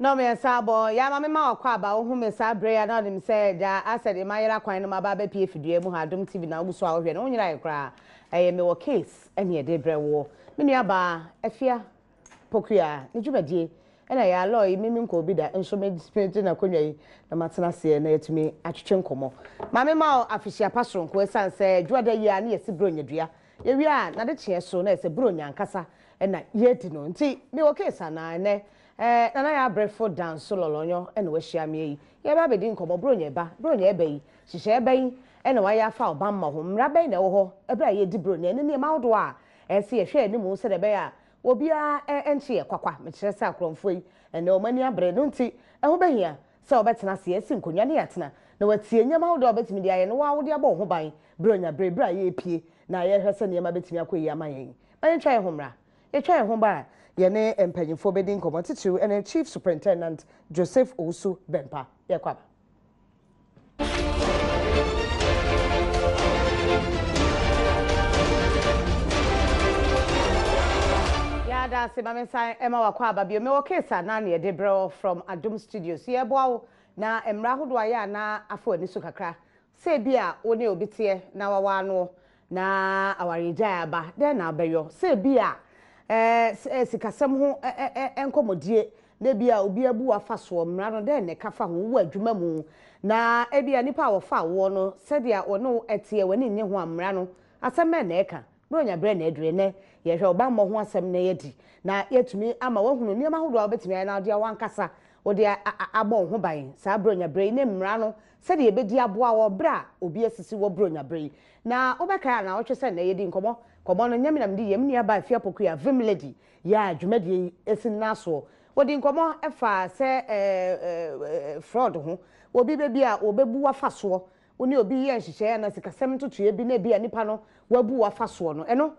Nnɔnmiɛnsa abɔ, ya ma me ma wakɔ aba, wohu me saa berɛ yi a na wonim sɛ gya asɛ deɛ mayera kwan no maba abɛpue fidua mu ha, Adom TV na wogu so a wohwɛ no, wonyeraeɛ koraa, ɛyɛ mewɔ case ɛne yɛde rebrɛ woɔ. Me nua baa Afia Pokuaa ne dwumadie ɛna ɛyɛ alɔɔ yi, me menkɔɔ bi da nso megye n'akonnwa yi na matena aseɛ na yɛatumi atwetwe nkɔmmɔ. Ma me ma wo afehyia pa soronko ɛsiane sɛ dwoada yi a ne yɛsi Buronya dua, yɛwie a n'adekyeɛ so na ɛsɛ Buronya ankasa na yɛadi no nti mewɔ case anaa ɛnɛ Eh, Nana Yaa Brefo Danso Lɔlɔnyɔ na wahyia me yi. Yɛreba abɛdi nkɔmmɔ, Buronya ɛba, Buronya ɛba yi, nhyehyɛeɛ bɛn na wɔayɛ afa ɔbammɔ ho? Mmara bɛn na ɛwɔ hɔ berɛ a yɛredi Buronya? Ɛne nneɛma ahodoɔ a ɛsɛ sɛ yɛhwɛ anim sɛdeɛ ɛbɛyɛ a obiara nkye yɛn kwakwa. Mekyerɛ sɛ akorɔmfoɔ yi, ɛnnɛ wɔn ani abere, ɛno nti ɛho bɛhia sɛ wɔbɛtena ase, asi nkonnwa ne yɛatena, na wɔatie nneɛma ahodoɔ a wɔbɛtumi de ayɛ na wo ara wode abɔ wo ho ban Buronya berɛ, berɛ a yɛrepue na yɛrehwɛ sɛ nneɛma bɛtumi akɔ yie ama yɛn. Ma yɛntwa yɛn ho mmra. Yɛtwa yɛn ho ba a, yɛne mpanyimfoɔ bɛdi nkɔmmɔ, titiriw ne Chief Superintendent Joseph Owusu Bempah. Yɛkɔ aba. Yɛada ase ma me nsan ma wakɔ aba bio. Mewɔ case a na yɛde brɛ wo from Adom Studios. Yɛreboa wo na mmara ahodoɔ a yɛ a na afa w'ani so kakra. Sɛ ebia wo ne obi teɛ na wawaa noɔ Na awaregyae aba, dɛn na wobɛyɔ? Sɛ ebia sikasɛm ho nkɔmmɔdie, na ebia obi abu wo afa soɔ, mmara no, dɛn na ɛka fa ho? Wowɔ adwuma mu, na ebia nnipa a wɔfaa woɔ no, sɛdeɛ wɔne wo teɛ, w'ani nnye ho a, mmara no, asɛm bɛn na ɛka? Buronya berɛ na aduru. Ɛnnɛ, yɛhwɛ wo bammɔ ho asɛm na yɛadi, na yɛatumi ama woahunu nneɛma ahodoɔ a wobɛtumi ayɛ na wode w'ankasa wode abɔ wo ho ban saa Buronya berɛ yi ne mmara no sɛdeɛ ɛbɛdi aboa wɔ berɛ a obi asisi wɔ Buronya berɛ yi. Na wobɛkae a naawɔtwe sɛ nnɛ yɛdi nkɔmmɔ, nkɔmmɔ no nyɛ me na medi yɛ, me nua baa Afia Pokuya, Vim Lady, yɛ a dwumadie yi si ne nan soɔ. Wɔdi nkɔmmɔ fa sɛ fraud ho, obi bɛbi a wɔbɛbu w'afa soɔ, wo ne obi yɛ nhyehyɛeɛ anaa sikasɛm ntotoeɛ bi na ebia nipa no wabu w'afa soɔ no, ɛno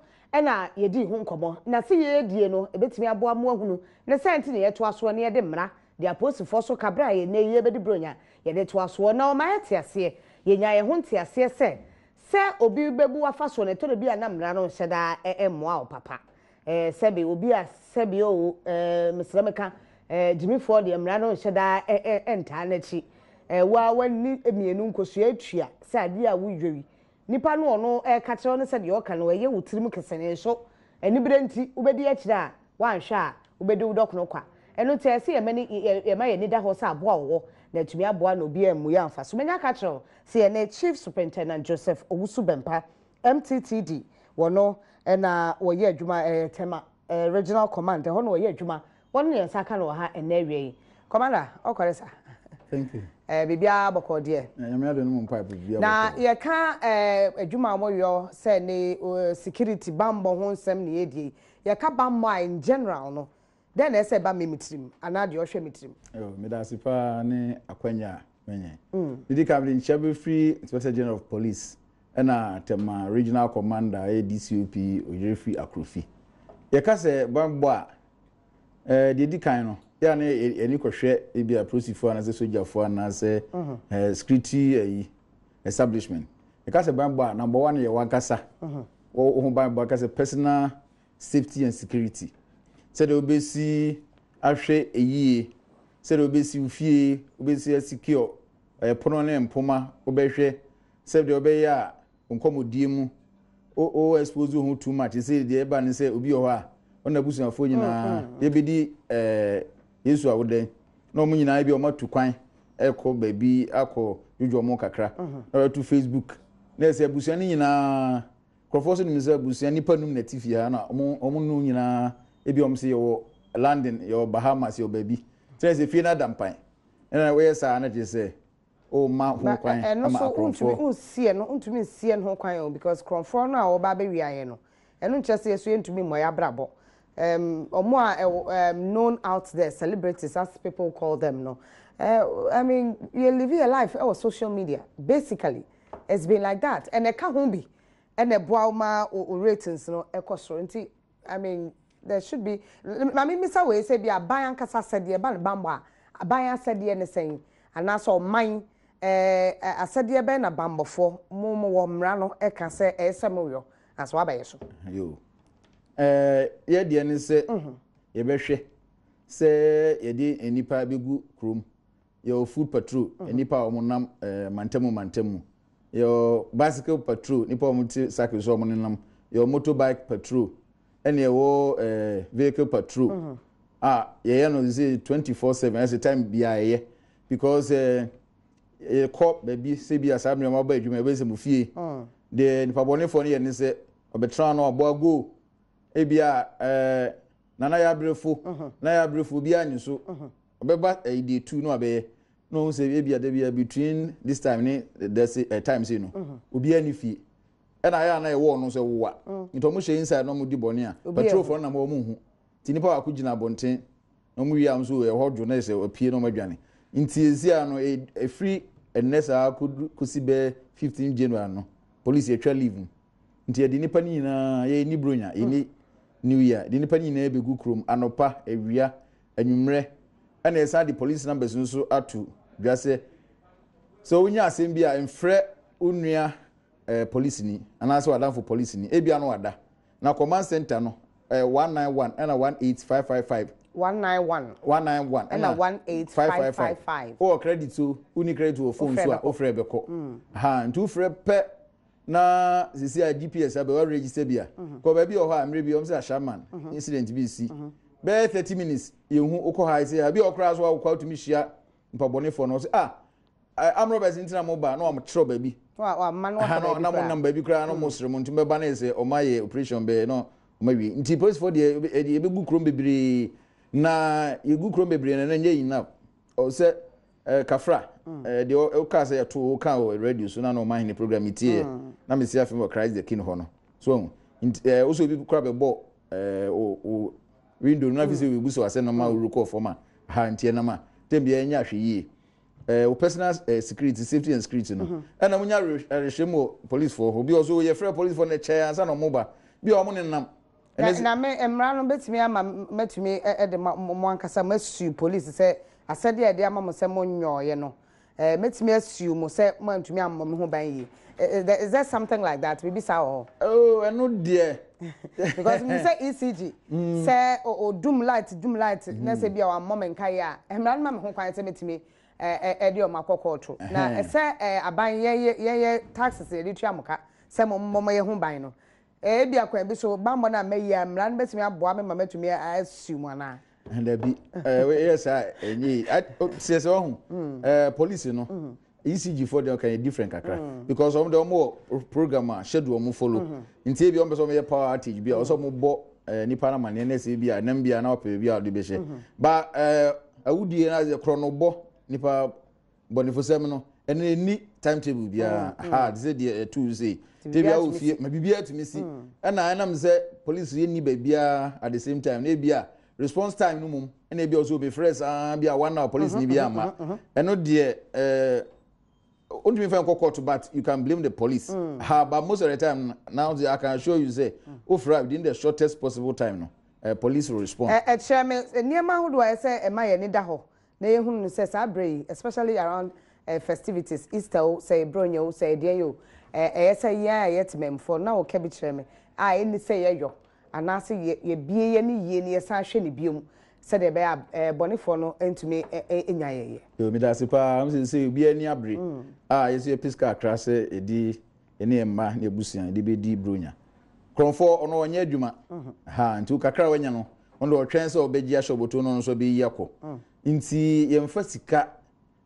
na yɛdii ho nkɔmmɔ. Na se yɛredie no, ɛbɛtumi aboa mo ahunu ne sɛn nti na yɛtoa soɔ na yɛde mmara de apolisifoɔ so ka berɛ a yɛnnɛ yi yɛrebɛdi Buronya, yɛde toa soɔ na ɔma yɛte aseɛ, yɛnya yɛn ho nteaseɛ sɛ, sɛ obi bɛbu w'afa soɔ no, ɛtɔ da bi a na mmara no nhyɛ da mmoa wo papa. Ɛɛ sɛbe obi a sɛbe oo ɛɛ mesrɛ meka ɛɛ gyimifoɔ deɛ mmara no nhyɛ da ntaa n'akyi. Ɛɛ wo ara w'ani mmienu nkosua atua sɛ adeɛ a woyɔ yi Nipa no ɔno ɛreka kyerɛ wo ne sɛ deɛ ɔka no ɛyɛ wo tirim kesenee so anibere nti wobɛdi akyire a woanhwɛ a wobɛdi wo dɔkono kwa. Ɛno nti ɛsɛ yɛma ni yɛma yɛn ani da hɔ sɛ aboa wɔ hɔ na atumi aboa na obiara ammu yɛn amfa so. Manya aka akyerɛ wo sɛ yɛne Chief Superintendent Joseph Owusu Bempah, MTTD, wɔ no na wɔyɛ adwuma ɛyɛ Tema Regional Command ɛhɔ na wɔyɛ adwuma Wɔn na yɛn nsa aka no wɔ ha ɛnnɛ awia yi. Commander, ɔkɔre sa. Thank you. Eh, biribiara bɔkɔɔ deɛ. Na Nyame adom no mu mpaebɔ biribiara Na bɔkɔɔ. yɛka eh, adwuma a wɔyɔ sɛ ne eh, security bammɔ ho nsɛm na yɛdie yi. Yɛka bammɔ a in general no, dɛn na ɛsɛ ɛba me me tirim anaa deɛ ɔhwɛ me tirim? Oh, meda ase paa ne akwanya a manya yi. Medi kan mede nkyia bɛfiri Inspector General of Police ɛna Tema Regional Commander ɛyɛ DCOP Oyerefi Akrofi. Yɛka sɛ bammɔ a, Ɛɛ, deɛ ɛdi kan no, yɛ a na yɛn ani kɔhwɛ ebi a polisifoɔ anaasɛ sogyafoɔ anaasɛ ɛɛ security ɛyi establishment. Yɛka sɛ banbɔ a, number one yɛ w'ankasa. Wo ho banbɔ aka sɛ personal safety and security. Sɛdeɛ wobɛsi ahwɛ eyie, sɛdeɛ wobɛsi wo fie, wobɛsi asecure ɛpono ne mpoma, wobɛhwɛ sɛdeɛ wobɛyɛ a wo nkɔmmɔdie mu wo wo expose wo ho too much sɛ deɛ ɛba ne sɛ obi wɔ hɔ a ɔne n'abusuafoɔ nyinaa yɛbɛdi ɛɛ Yesu awodan na wɔn nyinaa bi wɔn atu kwan ɛkɔ baabi akɔ dwodwo wɔn kakra na wɔatu Facebook na ɛsɛ abusua no nyinaa nkurɔfoɔ nso nim sɛ abusua nipa num na ɛte fie ha na wɔn wɔn num nyinaa ebi wɔn sɛ yɛwɔ London yɛwɔ Bahamas yɛwɔ baabi kyerɛ sɛ fie no ada mpan ɛna wɔyɛ saa na kyerɛ sɛ woma ho Na kwan ɛno ama so wontumi akorɔmfoɔ. nsi ɛno wontumi nsi ɛno ho kwan o because korɔmfoɔ no a wɔba abɛwia yɛn no ɛno nkyerɛ sɛ yɛn nso yɛntumi mmɔ yɛn abrabɔ um, wɔn a ɛwɔ um, known out there celebrities as people call them no uh, I mean yɛ live yɛ life ɛwɔ social media basically it's been like that and ɛka ho bi ɛna ɛboa wo ma wo ratings no ɛkɔ soro nti I mean there should be ma me mmisa wei sɛ bi aban ankasa asɛdeɛ ɛba no bammɔ a aban asɛdeɛ ne sɛn anaasɛ ɔman ɛɛ asɛdeɛ bɛn na bammɔfoɔ mo mo wɔ mmara no ɛka sɛ ɛyɛ sɛ mo yɔ ansa wabɛyɛ so. Yo ɛɛ yɛ deɛ ne sɛ mhm. yɛbɛhwɛ. sɛ yɛde nnipa bɛgu kurom. Yɛwɔ foot patrol, nnipa a wɔnam mantam mantam mu. Yɛwɔ bicycle patrol, nnipa a wɔte cycle so a wɔnenam. Yɛwɔ motorbike patrol, ɛna yɛwɔ vehicle patrol a yɛyɛ no sɛ 24/7, ɛsɛ time biara yɛyɛ because yɛkɔ baabi sɛ bi a saa mmerɛ mu aba adwuma, yɛbɛyɛ sɛ mo fie deɛ nipa bɔnefoɔ no yɛ ne sɛ ɔbɛtena no aboa go ebi a nana yɛ abrɛfo na yɛ abrɛfo obiara nyi so ɔbɛba ɛyi deɛ tu no abɛyɛ na ɔhu sɛ ebi ada bi a between this time ne the time sei no obiara ni fie, ɛna ayɛ a na ɛwɔ ɔno sɛ wowa nti ɔmo hyɛ inside na ɔmo di bɔne a patrolfoɔ no nam ɔmo hu nti nipa baako gyina abɔnten na ɔmo wie a nso ɛhɔ dwo na ɛsɛ ɔpie na ɔmo adwane. Nti esi a no efiri ɛnɛ saa kosi bɛɛ 15 January no, police yɛtwa leave mu nti yɛde nipa no nyinaa, yɛ ni bronya, yɛ ni New Year, yɛde nipa no nyinaa bɛgu kurom anɔpa, awia, anwummerɛ. Ɛna yɛsan de police numbers nso ato dwa sɛ wonya asɛm bi a, mfrɛ wo nua police ni anaasɛ wadamfo police ni, ebia no wada na command center no 191 ɛna 18555. 191. 191. Ɛna 18555. Wowɔ credit o, wonni credit wɔ phone so a, wofrɛ bɛkɔ ha. Nti wofrɛ pɛ na sisi a GPS abɛ wa register bi a kɔ baabi wɔ hɔ a mmerɛ bi wɔn sɛ Ashaman incident bi si bɛyɛ 30 minutes yɛhu wokɔ ha sɛ abi ɔkora so a wokɔ wotumi hyia mpabɔnefoɔ no, ɔsɛ ah, armed robbers ntina mo ba na wɔn kyerɛw baabi na mo nam baabi koraa na mo sere mo nti bɛba na yɛ sɛ ɔmo ayɛ operation bɛyɛ na ɔmo awie. Nti polisifoɔ deɛ, yɛbɛgu kurom bebree na yɛgu kurom bebree na nyɛ enough. Ɔsɛ kafra deɛ ɔka sɛ yɛto ɔka wɔ radio so na ɔmo ahene program tie yɛ na mesi afei wɔ Christ the King hɔ no so nti wosɛ obi kora bɛbɔ o window no na fi sɛ obi so asɛ nɔɔma owuru kɔɔ fam a ha nti ɛnam a tɛm bi ɛnyɛ ahwɛ yie o personal security, safety and security no, ɛna mo nya arehyɛ mu wɔ police foɔ hɔ. Obi ɔso yɛfrɛ police foɔ no kyɛn ansa na ɔmo ba bi a ɔmo nenam. Na me mmara no bɛtumi ama mɛtumi ɛde ma mo ankasa mo asue police sɛ asɛdeɛ a yɛde ama mo sɛ mo nyɔɔyɛ no, mɛtumi asue mo sɛ mo antumi ammɔ mo ho ban yie. Is there something like that, biribi saa wɔ hɔ? Oh, ɛno deɛ. Because mi sɛ ECG sɛ o dum light, dum light na sɛ bi a wammɔ me nka yɛ a, mmara no ma me ho kwan sɛ mɛtumi ɛde ɔmo akɔ kɔɔto. Na ɛsɛ aban yɛyɛ taxes yɛde tua mo ka sɛ mo mmɔ mo yɛ ho ban no, ebi akwan bi so bammɔ no a mɛyi a, mmara no bɛtumi aboa me ma mɛtumi asiw mu anaa? Dabi, ɛyɛ saa ɛnyɛ sɛ ɔho police no, ECG foɔ deɛ ɔka yɛ different kakra because ɔmo deɛ, ɔmo wɔ program a schedule ɔmo follow. Nti ebi ɔmo pɛ sɛ ɔmo yɛ power outage bi a, ɔsɛ ɔmo bɔ nipa no amaneɛ na ɛsɛ bi a nam bi a na ɔpɛ bi a ɔde bɛhyɛ ba awudie na korɔ no bɔ nipa bɔnifosɛm no, ɛno ɛni timetable biara ha te sɛ deɛ ɛtu sɛ tebi awo fie ma biribiara tumi si. Ɛna ɛnam sɛ police yɛ ni baabiara at the same time na ebi a response time no mum, ɛna ebi a ɔsɛ obi saa bi a 1 hour police ni bi ama, ɛno deɛ ontumi fɛn kɔ court, but you can blame the police ha. But most of the time now, I can assure you say ofura within the shortest possible time no, police will respond. Ɛ ɛkyerɛ me nneɛma ahodoɔ a ɛsɛ ɛma yɛn ani da hɔ na yɛhunu no sɛ saa berɛ yi, especially around festivities, Easter o, sɛ Ebronya o, sɛ ɛdeɛn o, ɛyɛ sɛ yɛn a yɛte mɛmfoɔ na wɔka bi kyerɛ me a ɛni sɛ yɛyɔ anaasɛ yɛbie yɛ ne yie ne yɛsan hwɛ ne biom sɛdeɛ ɛbɛyɛ a bɔnefoɔ no ntumi nya yɛyɛ. Yo, meda ase paa. M sɛ obi ani abere a yɛsɛ yɛpɛ sika akra sɛ yɛde yɛne yɛn mma ne abusua yɛde bɛdi bronya. Kurɔmfoɔ ɔno ɔnyɛ adwuma ha nti wo kakra a wanya no, ɔno deɛ ɔtwɛn sɛ ɔbɛgye ahyɛ ɔbɔtɔ no, ɔno nso ɔbɛyi akɔ. Nti yɛmfa sika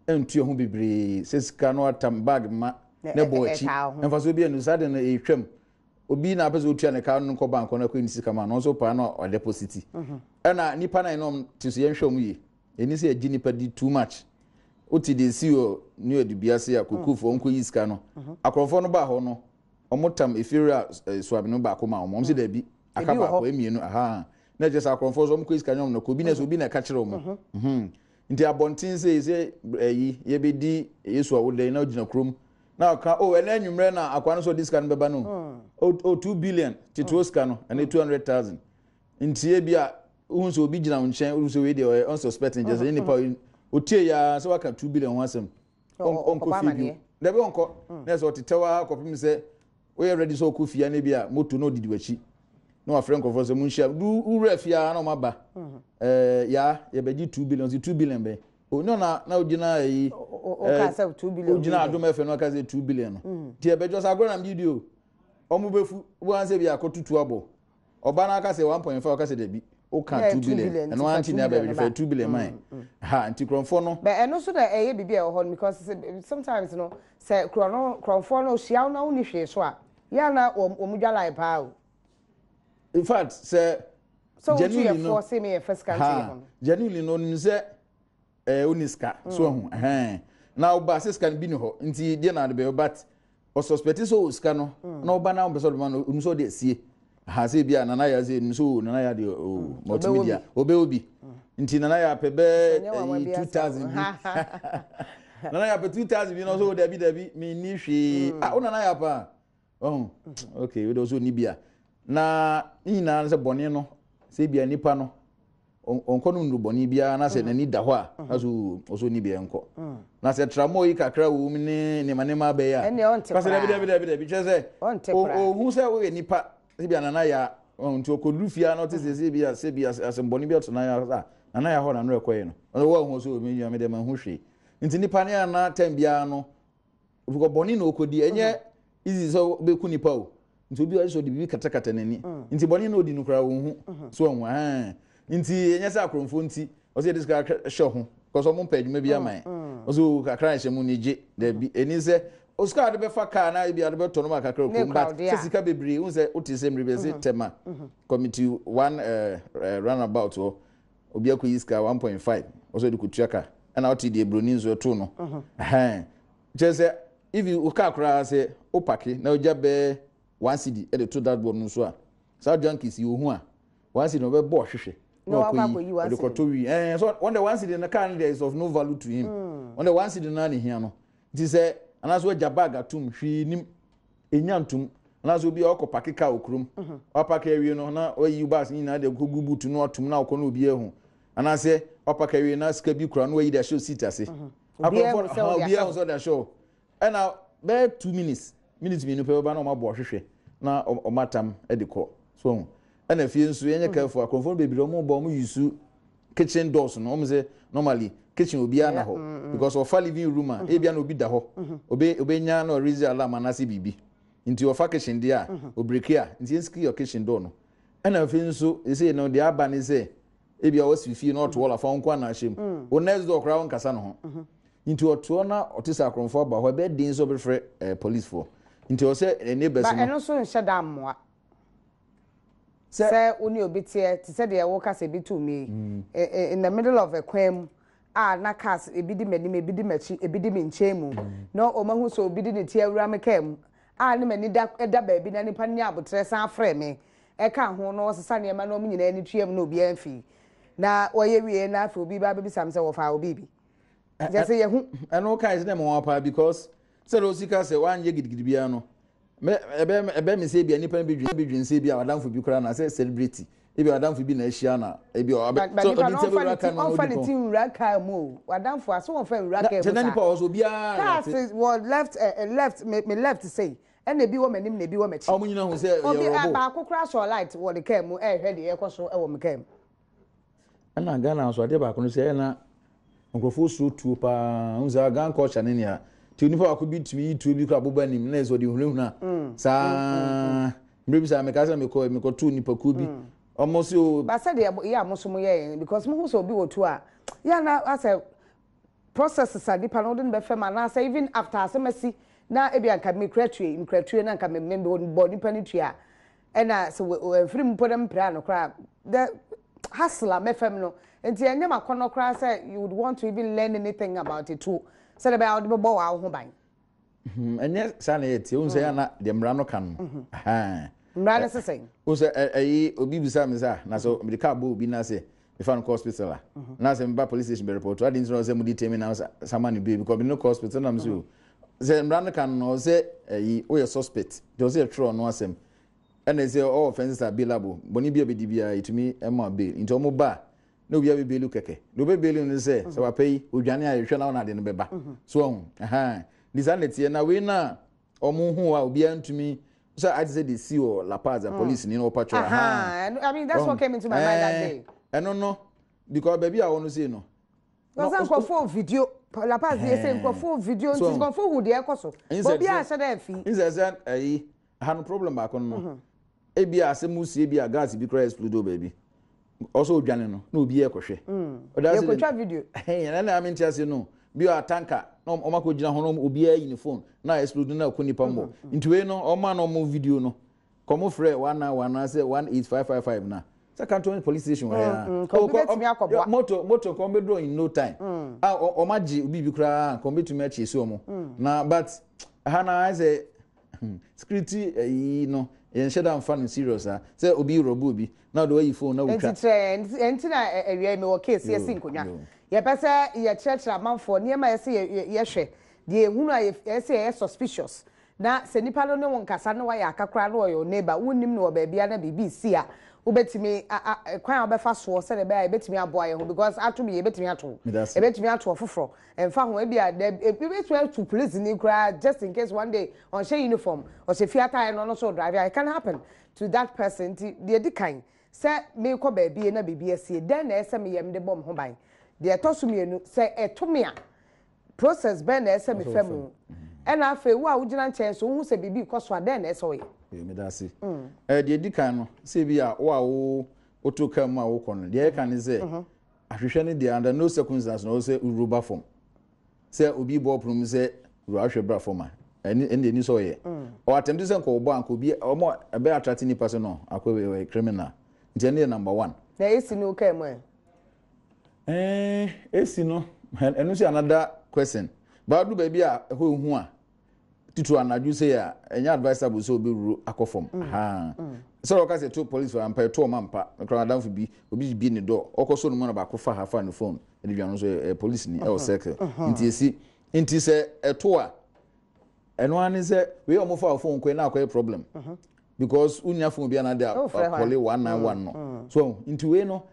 ntu ho bebree sɛ sika no atam bag ma ne bɔ akyi mfa so bi anu saa de no ɛtwam. Obi na apɛ sɛ otua ne ka no nkɔ bank no akɔ ne sika ma no nso paa na ɔdeposit. Ɛna nipa na ɛnɔm te so, yɛnhwɛ ɔmo yie. Ɛni sɛ yɛgye nipa di too much. Wote de esi wɔ New Adubiase a kokofoɔ nkɔ yi sika no, akorɔmfoɔ no baa hɔ no, ɔmo tam efiewura suabe no baako ma ɔmo sɛ daabi, aka baako mmienu aha na kyerɛ sɛ akorɔmfoɔ so ɔmo kɔ yi sika nyɔm no kɔ obi na sɛ obi na ɛka kyerɛ ɔmo. Nti abɔnten sɛ ɛyi yɛbɛdi Yesu a woda yi na ogyina kurom na ɔka o ɛnɛ anwummerɛ na akwa no sɛ ɔde sika no bɛba no o, 2 billion tete o sika no ɛnɛ 200,000. Nti ebi a wohu sɛ obi gyina wo nkyɛn, wohu sɛ wei deɛ ɔyɛ unsuspecting, kyerɛ sɛ ɛnyɛ nipa otie ya sɛ waka 2 billion ho asɛm, ɔnkɔ fie bio. Dabi, ɔnkɔ na sɛ ɔtetɛw a kɔpem sɛ woyɛ ready sɛ ɔkɔ fie na bi a moto na ɔdidi w'akyi. Na wafrɛ nkurɔfoɔ sɛ monhyia du wura fie a na ɔma ba. Yaa yɛbɛgye 2 billion. Ɔsi 2 billion bɛn o ne ɔna na ogyina ayi. Ɔka sɛ 2 billion. Ogyina Adom FM na ɔka sɛ 2 billion no nti yɛbɛgye. Ɔsɛ agorɔ na mgye di o. Ɔmo bɛfu wɔn sɛ bi akɔtutu abɔ ɔba no aka sɛ 1.5, ɔka sɛ dabi, woka 2 billion, ɛno ara nti na abɛbɛgye fɛ 2 billion man ha nti kurɔmfoɔ no. But ɛno nso na ɛyɛ biribi a ɛwɔ hɔ no, because sometimes no, sɛ korɔ no kurɔmfoɔ no ohyia wo na wonni hwee so a, yɛ na wɔn dwa line paa o. In fact, sɛ sɛ wotu yɛ foɔ sɛ meyɛ first country hɔ no. Genuinely no, onim sɛ ɔni sika so ɛho ɛhɛn na ɔba sɛ sika no bi ni hɔ nti deɛ na ade bɛyɛ, but ɔsuspect sɛ ɔwɔ sika no na ɔba na ɔmpɛ sɛ ɔde ma no, onim sɛ ɔde asie ha sɛ bi a Nana yɛ sɛ onim sɛ o Nana yɛ adeɛ o multimedia ɔbɛwɔ bi nti Nana yɛ apɛ bɛɛ ɛyi 2,000 bi, Nana yɛ apɛ 2,000 bi na ɔsɛ o dabi dabi, mi ni hwee. Ah, o Nana yɛ apɛ a ɔhun, okay, o de ɔsɛ oni bi a na ne nyinaa sɛ bɔnne no sɛ bi a nipa no ɔnkɔ no nnuru bɔnne biara na sɛ n'ani da hɔ a na so ɔsɛ oni bi nkɔ na sɛ tramɔ yi kakra wɔ mu ne nneɛma nneɛma abɛyɛ a kasa dabi dabi dabi dabi, kyerɛ sɛ ohun sɛ woyɛ nipa sɛ bi a Nana yɛ a nti ɔkɔduru fie a na ɔte sɛ bi a sɛ bi asɛmbɔne bi ato Nana yɛ a Nana yɛ hɔ na no ɛkɔyɛ no ɔno wɔn ho so omi nua mi dɛ ma ho hwee nti nipa ne ana time biara no because bɔne na ɔkɔdi, ɛnyɛ easy sɛ wobɛku nipa o, nti obi a ɔyɛ sɛ ɔde biribi katakata n'ani nti bɔne na ɔdi no koraa wɔn ho so wɔn ho ɛn nti ɛnyɛ sɛ akorɔmfoɔ nti ɔsɛ yɛde sika hyɛ ho because ɔmo mpɛ adwuma bi ama yɛn ɔsɛ o kakra nhyɛ mu ne gye dɛbi ɛni sɛ osika a ɔde bɛfa kaa na ebi ɔde bɛtɔ no ma kakra okurom, but sɛ sika bebree n sɛ wote sɛ mmiri bɛ sɛ Tema Community One roundabout hɔ, obi akɔyi sika 1.5 ɔsɛ ɔde kɔtua ka, ɛna ɔte deɛ buroni nso ɛto no ɛhɛn kyerɛ sɛ if wo kaa koraa sɛ wo park na ogya bɛɛ 1 cedi ɛde to dashboard no so a, saa junkies yi ohu a, 1 cedi na ɔbɛbɔ ɔhwehwɛ na ɔkɔyi ɔde kɔtɔ wi so wɔn de 1 cedi no, car no deɛ is of no value to him. Wɔn de 1 cedi no na ne hia no nti sɛ anaasɛ wagya bag atum hwee nim enya ntum anaasɛ obi a ɔkɔ park kaa wɔ kurom, wapark awie no na wayi bags nyinaa de kɔ gu boot no atum na ɔkɔ na obi ahu, anaasɛ wapark awie na sika bi kura na wayi de ahyɛ seat ase. Obiara hu sɛ ɔde obiara hu sɛ ɔde ahyɛ hɔ, ɛna bɛyɛ 2 minutes, minutes 2 pɛ bɛba na ɔmo abɔ ɔhwehwɛ na ɔmo atam de kɔ so ɔho. Ɛna fie nso yɛnyɛ careful, akorɔmfoɔ no bebree ɔmo bɔ ɔmo use kitchen doors no. Ɔmo sɛ normally kitchen obiara na hɔ because ɔfa living room a ebia na obi da hɔ, obe obenya na ɔrezi alarm anaasɛ biribi nti ɔfa kitchen deɛ a obreak a nti yɛn secure kitchen door no. Ɛna afei nso ɛsɛ no deɛ aba ne sɛ ebia ɔsi fie na ɔto wɔl afa nko ana ahyɛ mu, o next door koraa ɔnkasa ne ho nti ɔtoɔ na ɔte sɛ akorɔmfoɔ aba hɔ, ɛbɛyɛ den sɛ ɔbɛfrɛ policefoɔ nti ɔsɛ neighbors no. Ba ɛno nso nhyɛ da mmoa sɛ wo ne obi teɛ te sɛ deɛ woka sɛ ebi to mi in the middle of a kwan mu a na cars ebi di m'anim, ebi di m'akyi, ebi di me nkyɛn mu na wɔn ahu sɛ obi di ne ti awura me kaa mu a ne m'ani da da baabi na nipa no nya abotire san frɛ me ɛka ho na ɔsesa nneɛma na wɔn nyinaa ani tua mu na obiara mfi na wɔyɛ wie na afei obi ba abɛbisa me sɛ wɔfa obi bi kyɛ sɛ yɛhu. Ɛno kae sɛ dɛ mo wɔn paa because sɛ de osi ka sɛ wanyɛ gidigidi biara no mɛ ɛbɛ ɛbɛ mi sɛ ebi a nipa no bi dwen sɛ ebi a wadamfo bi koraa na sɛ celebrity, ebi a wadamfo bi na ahyia na ebi a ɔbɛ so ɔde nti ɛbɛwura kaa no ɔmfa ne ti nwura kaa mu o, wadamfo a so wɔmfa nwura kaa mu saa. Kyɛ nipa wɔ so obiara. Cars wɔ left left me left sei, ɛna ebi wɔ m'anim na ebi wɔ m'akyi. Ɔmo nyina hu sɛ yɛ rɔbɔ. Obi baako koraa sɔ light wɔ ne kaa mu ɛɛhwɛ deɛ ɛkɔ so ɛwɔ me kaa mu. Ɛna Ghana nso adeɛ baako no sɛ ɛna nkurɔfoɔ suro tuo paa n sɛ Ghana culture ne nea nti onipa baako bi tumi yi tuo bi kora aboba nim na ɛsɛ ɔde hunahuna saa. Mmerɛ bi saa meka sɛ mekɔ mekɔtoo nipakuo bi ɔmo si o. Ba sɛ deɛ yɛ a mo so mo yɛ yɛn because mo ho sɛ obi wɔ tuo a yɛ na asɛ processes a nipa no wode no bɛfɛ mu anaasɛ even after asɛm asi na ebi anka mekura tue mekura tue na nka me me bɔ nipa no tue a, ɛna sɛ wɔ mfiri mu mpo na mpira no koraa, the hustle a mɛfam no nti ɛnyɛ makɔnɔ koraa sɛ you would want to even learn anything about it too sɛdeɛ bɛyɛ a wode bɛbɔ wɔ ho ban. Ɛnyɛ saa na yɛ tie ohun sɛ yɛn na deɛ mmara no ka no. Mmara no sesɛn? O sɛ ɛyi obi bisa mi sa na sɛ mede kaa bɔ obi na sɛ mefa no kɔ hospital a na sɛ meba police station bɛ report adi nti na sɛ mo detain mi na sama ne bail because mi no kɔ hospital na mi sɛ o sɛ mmara no ka no sɛ ɛyi woyɛ suspect nti ɔsɛ yɛtwerɛ ɔno asɛm, ɛna sɛ all offences are bailable, bɔnne bi a bɛdi biara yɛtumi ɛma bail, nti ɔmo ba na obi abɛ bail kɛkɛ na obi bail no sɛ wapɛ yi odwane a yɛhwɛ na ɔna ade no bɛba so ɔho ɛhan de saa na ɛteɛ na wei na ɔmo ho a obiara ntumi. Sɛ ayɛ te sɛ deɛ si wɔ La Paz a police ni na ɔpa twɛ. I mean, that's what came into my mind that day. Ɛno no, because baabi a wɔn sei no. Wɔsɛ nkurɔfoɔ video La Paz yɛ sɛ nkurɔfoɔ video, nti nkurɔfoɔ hu deɛ ɛkɔ so. Obi a ahyɛ dɛ afi. Nsɛ sɛ ɛyi ha no, problem baako no, ebi a asɛm sie bi a gas bi koraa explode wɔ baabi, ɔsɔ odwane no na obi yɛ kɔhwɛ. Yɛkɔtwa video. Ɛna na ame nte ase no bi a tanker na ɔmo akɔ gyina hɔ na obiara yi ne phone na explode na ɛkɔ nipa mbɔ. Nti wei no, ɔmo a na ɔmo video no kɔmo frɛ 191 anaasɛ 18555 na sɛ Cantonment Police Station wɔ ha. Obi bɛtumi akɔboa. Moto kɔn bɛduro in no time a ɔmo agye obi bi koraa kɔn bɛtumi akyi esi ɔmo na, but ha na ayɛ sɛ security ɛyi no, yɛn hyɛ da nfa no serious a sɛ obi rob obi na ɔde wayi phone na wotwa. Nti kyerɛ, nti na awia yi mewɔ case yɛsi nkonnwa, yɛpɛ sɛ yɛkyerɛkyerɛ amanfoɔ nneɛma a yɛsɛ yɛhwɛ deɛ ehunu a yɛsɛ yɛyɛ suspicious, na sɛ nipa no ne wo nkasa na wayɛ aka koraa na ɔyɛ wo neighbor, wonnim no wɔ baabi a na biribi si a, wobɛtumi kwan a wobɛfa soɔ sɛdeɛ ɛbɛyɛ a yɛbɛtumi aboa yɛn ho, because ato bi, yɛbɛtumi ato, yɛbɛtumi ato ɔfoforɔ, ɛmfa ho ebi a ebi bɛtumi ato police ni koraa, just in case one day ɔnhyɛ uniform, ɔhyɛ fie ataare no, ɔno nso drive a, it can happen to that person. Nti deɛ di kan, sɛ meekɔ baabi na biribi asie, dɛn na ɛsɛ meyɛ mede bɔ me ho ban? Deɛ ɛtɔ so mmienu, sɛ ɛto me a, process bɛn na ɛsɛ mefa mu? Ɛna afei wo a wogyina nkyɛn so, wohu sɛ biribi kɔ so a, dɛn na ɛsɛ ɔyɛ? Meda ase. Deɛ di kan no, sɛ bi a wo a wo woto kaa mu a wokɔ no, deɛ ɛka ne sɛ ahwehwɛ no deɛ, under no circumstance na ɔwɔ sɛ wowuro ba fam sɛ obi bɔ ɔpono mu sɛ wura ahwɛ bra fam a, ɛne ɛni sɛ ɔyɛ ɔ attempt sɛ nka ɔbɔ anka obi ɔmo ɛbɛ attract nipa sɛ no akɔ ɛyɛ criminal. Nti ɛne yɛ number one. Na esi no kaa mu ɛ? Esi no, ɛno nso yɛ another question. Baadu baabi a ɛhɔ ehu a tutu anadwo sɛ a, ɛnyɛ advisable sɛ obɛwuro akɔ fam sɛ ɔka sɛ to police ampa, ɛto ɔma mpa mekora adamfo bi, obi bi ne dɔ ɔkɔ so no mu na baako fa ha fa ne phone ɛde dwa no nso, ɛyɛ police ni ɛwɔ Circle. Nti esi nti sɛ ɛto a, ɛno ara ne sɛ wei a ɔmo fa phone kɔ na akɔyɛ problem, because wonya phone bi anade a call 191 no so. Nti wei no,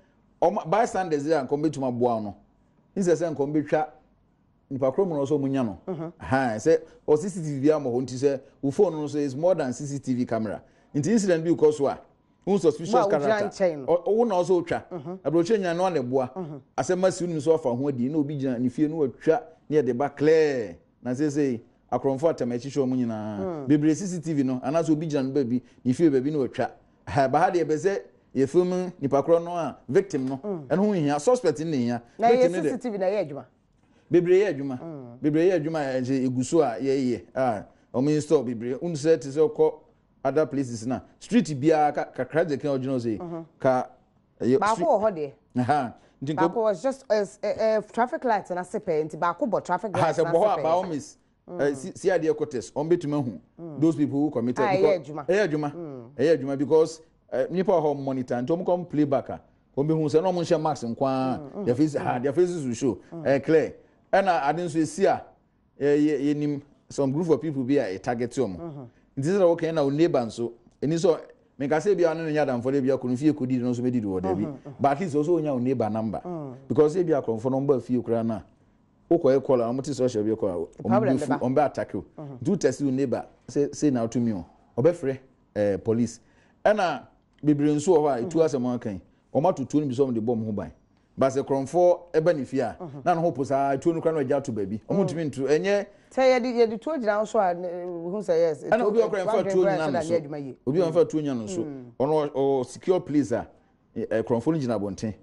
ɔmo bystanders a nkɔm bɛtumi aboa no nsɛ sɛ nkɔm bɛtwa nipa koro mu na ɔsɛ ɔmo nya no han sɛ ɔ CCTV bi ama hɔ. Nti sɛ wo phone no so is more than CCTV camera, nti incident bi kɔ so a, wo suspicious character ɔwo na ɔsɛ otwa aburokyire nya no ana ɛboa asɛm asi wonim sɛ wafa ho adi na obi gyina ne fie no watwa ne yɛde ba clear. Na seesei akorɔmfo atam akyihyɛ ɔmo nyinaa bebree CCTV no anaasɛ obi gyina no baabi, ne fie baabi na watwa ha. Ba ha deɛ, ɛbɛ sɛ yɛ film nipa korɔ no a victim no, ɛno ho hia, suspect no na hia. Na yɛ CCTV na ɛyɛ adwuma? Bebree yɛ adwuma, bebree yɛ adwuma a ɛnkyɛ egu so a yɛyɛ a wɔn install bebree n sɛ te sɛ ɔkɔ other places na street biara ka kakra gye kan ɔgyina hɔ sɛ ka ɛyɛ. Baako wɔ hɔ deɛ. Nti baako was just traffic light na se pɛɛ, nti baako bɔ traffic light na se pɛɛ. Sɛ bɔ hɔ a, by all means CID headquarters wɔn bɛtumi ahu those people who committed. Ɛyɛ adwuma. Ɛyɛ adwuma, ɛyɛ adwuma, because nipa wɔ hɔ monitor, nti wɔn kɔ play back a, wɔn bɛ hu sɛ na wɔn nhyɛ mask nkwaa, their face ha, their faces will show, ɛyɛ clear. Ɛna ade nso esi a, yɛ yɛnim some group of people bi a yɛ target wɔn. Nti sɛ wɔkɛn na o neighbor nso ɛni sɛ menkasa ebi a ɔne ne nyɛ adamfo de bi akɔ ne fie kɔdidi no nso bɛdidi wɔ daabi, but at least ɔsɛ onya o neighbor number, because ebi akorɔmfo no ɔmo ba fie koraa na wokɔ yɛ call a, ɔmo te sɛ ɔhyɛ bi kɔ a, ɔmo bɛ fu, ɔmo bɛ attack o. Nti wo text wo neighbor sɛ sei na ɔtumi o, ɔbɛfrɛ police. Ɛna bebree nso wɔ hɔ a etu asɛm aka yi, wɔn ato tuo no bi sɛ wɔn de bɔ wɔn ho ban, baasɛ korɔmfoɔ ɛba ne fie a, na ne ho po saa tuo no kora na ɔgya ato baabi, wɔn ntumi nto ɛnyɛ. Sɛ yɛde tuo gyina so a, hu sɛ yes. Ɛna obi ɔkora nfa tuo nyina no so, obi ɔnfa tuo nyina no so, ɔno ɔwɔ secure place a korɔmfoɔ no gyina abɔnten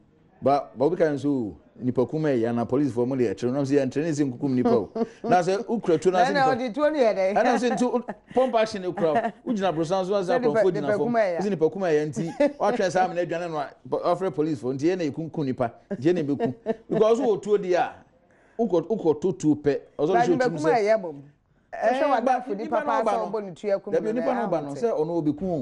ba obi ka nso nipa kum ɛyɛ ana polisifoɔ mo de ɛkyerɛ nam sɛ yɛntrɛ ne sɛ nkukum nipa o, na sɛ wokura tuo na sɛ nipa ɔde tuo no yɛ dɛ. Ɛna sɛ nti pump action kura, wogyina aborosan so sɛ akorɔmfoɔ gyina fam sɛ nipa kum ɛyɛ, nti watwɛn saa amena adwane no a, wafrɛ polisifoɔ. Nti yɛn na yɛkunkum nipa, nti yɛn na yɛbɛku because wowɔ tuo deɛ a, wokɔ to tuo pɛ ɔsɔ de hyɛ otum sɛ wohwɛ w'adamfo nipa paa sɛ ɔbɔ ne tua kum. Dabi, nipa no ba no sɛ ɔno ɔbɛku o,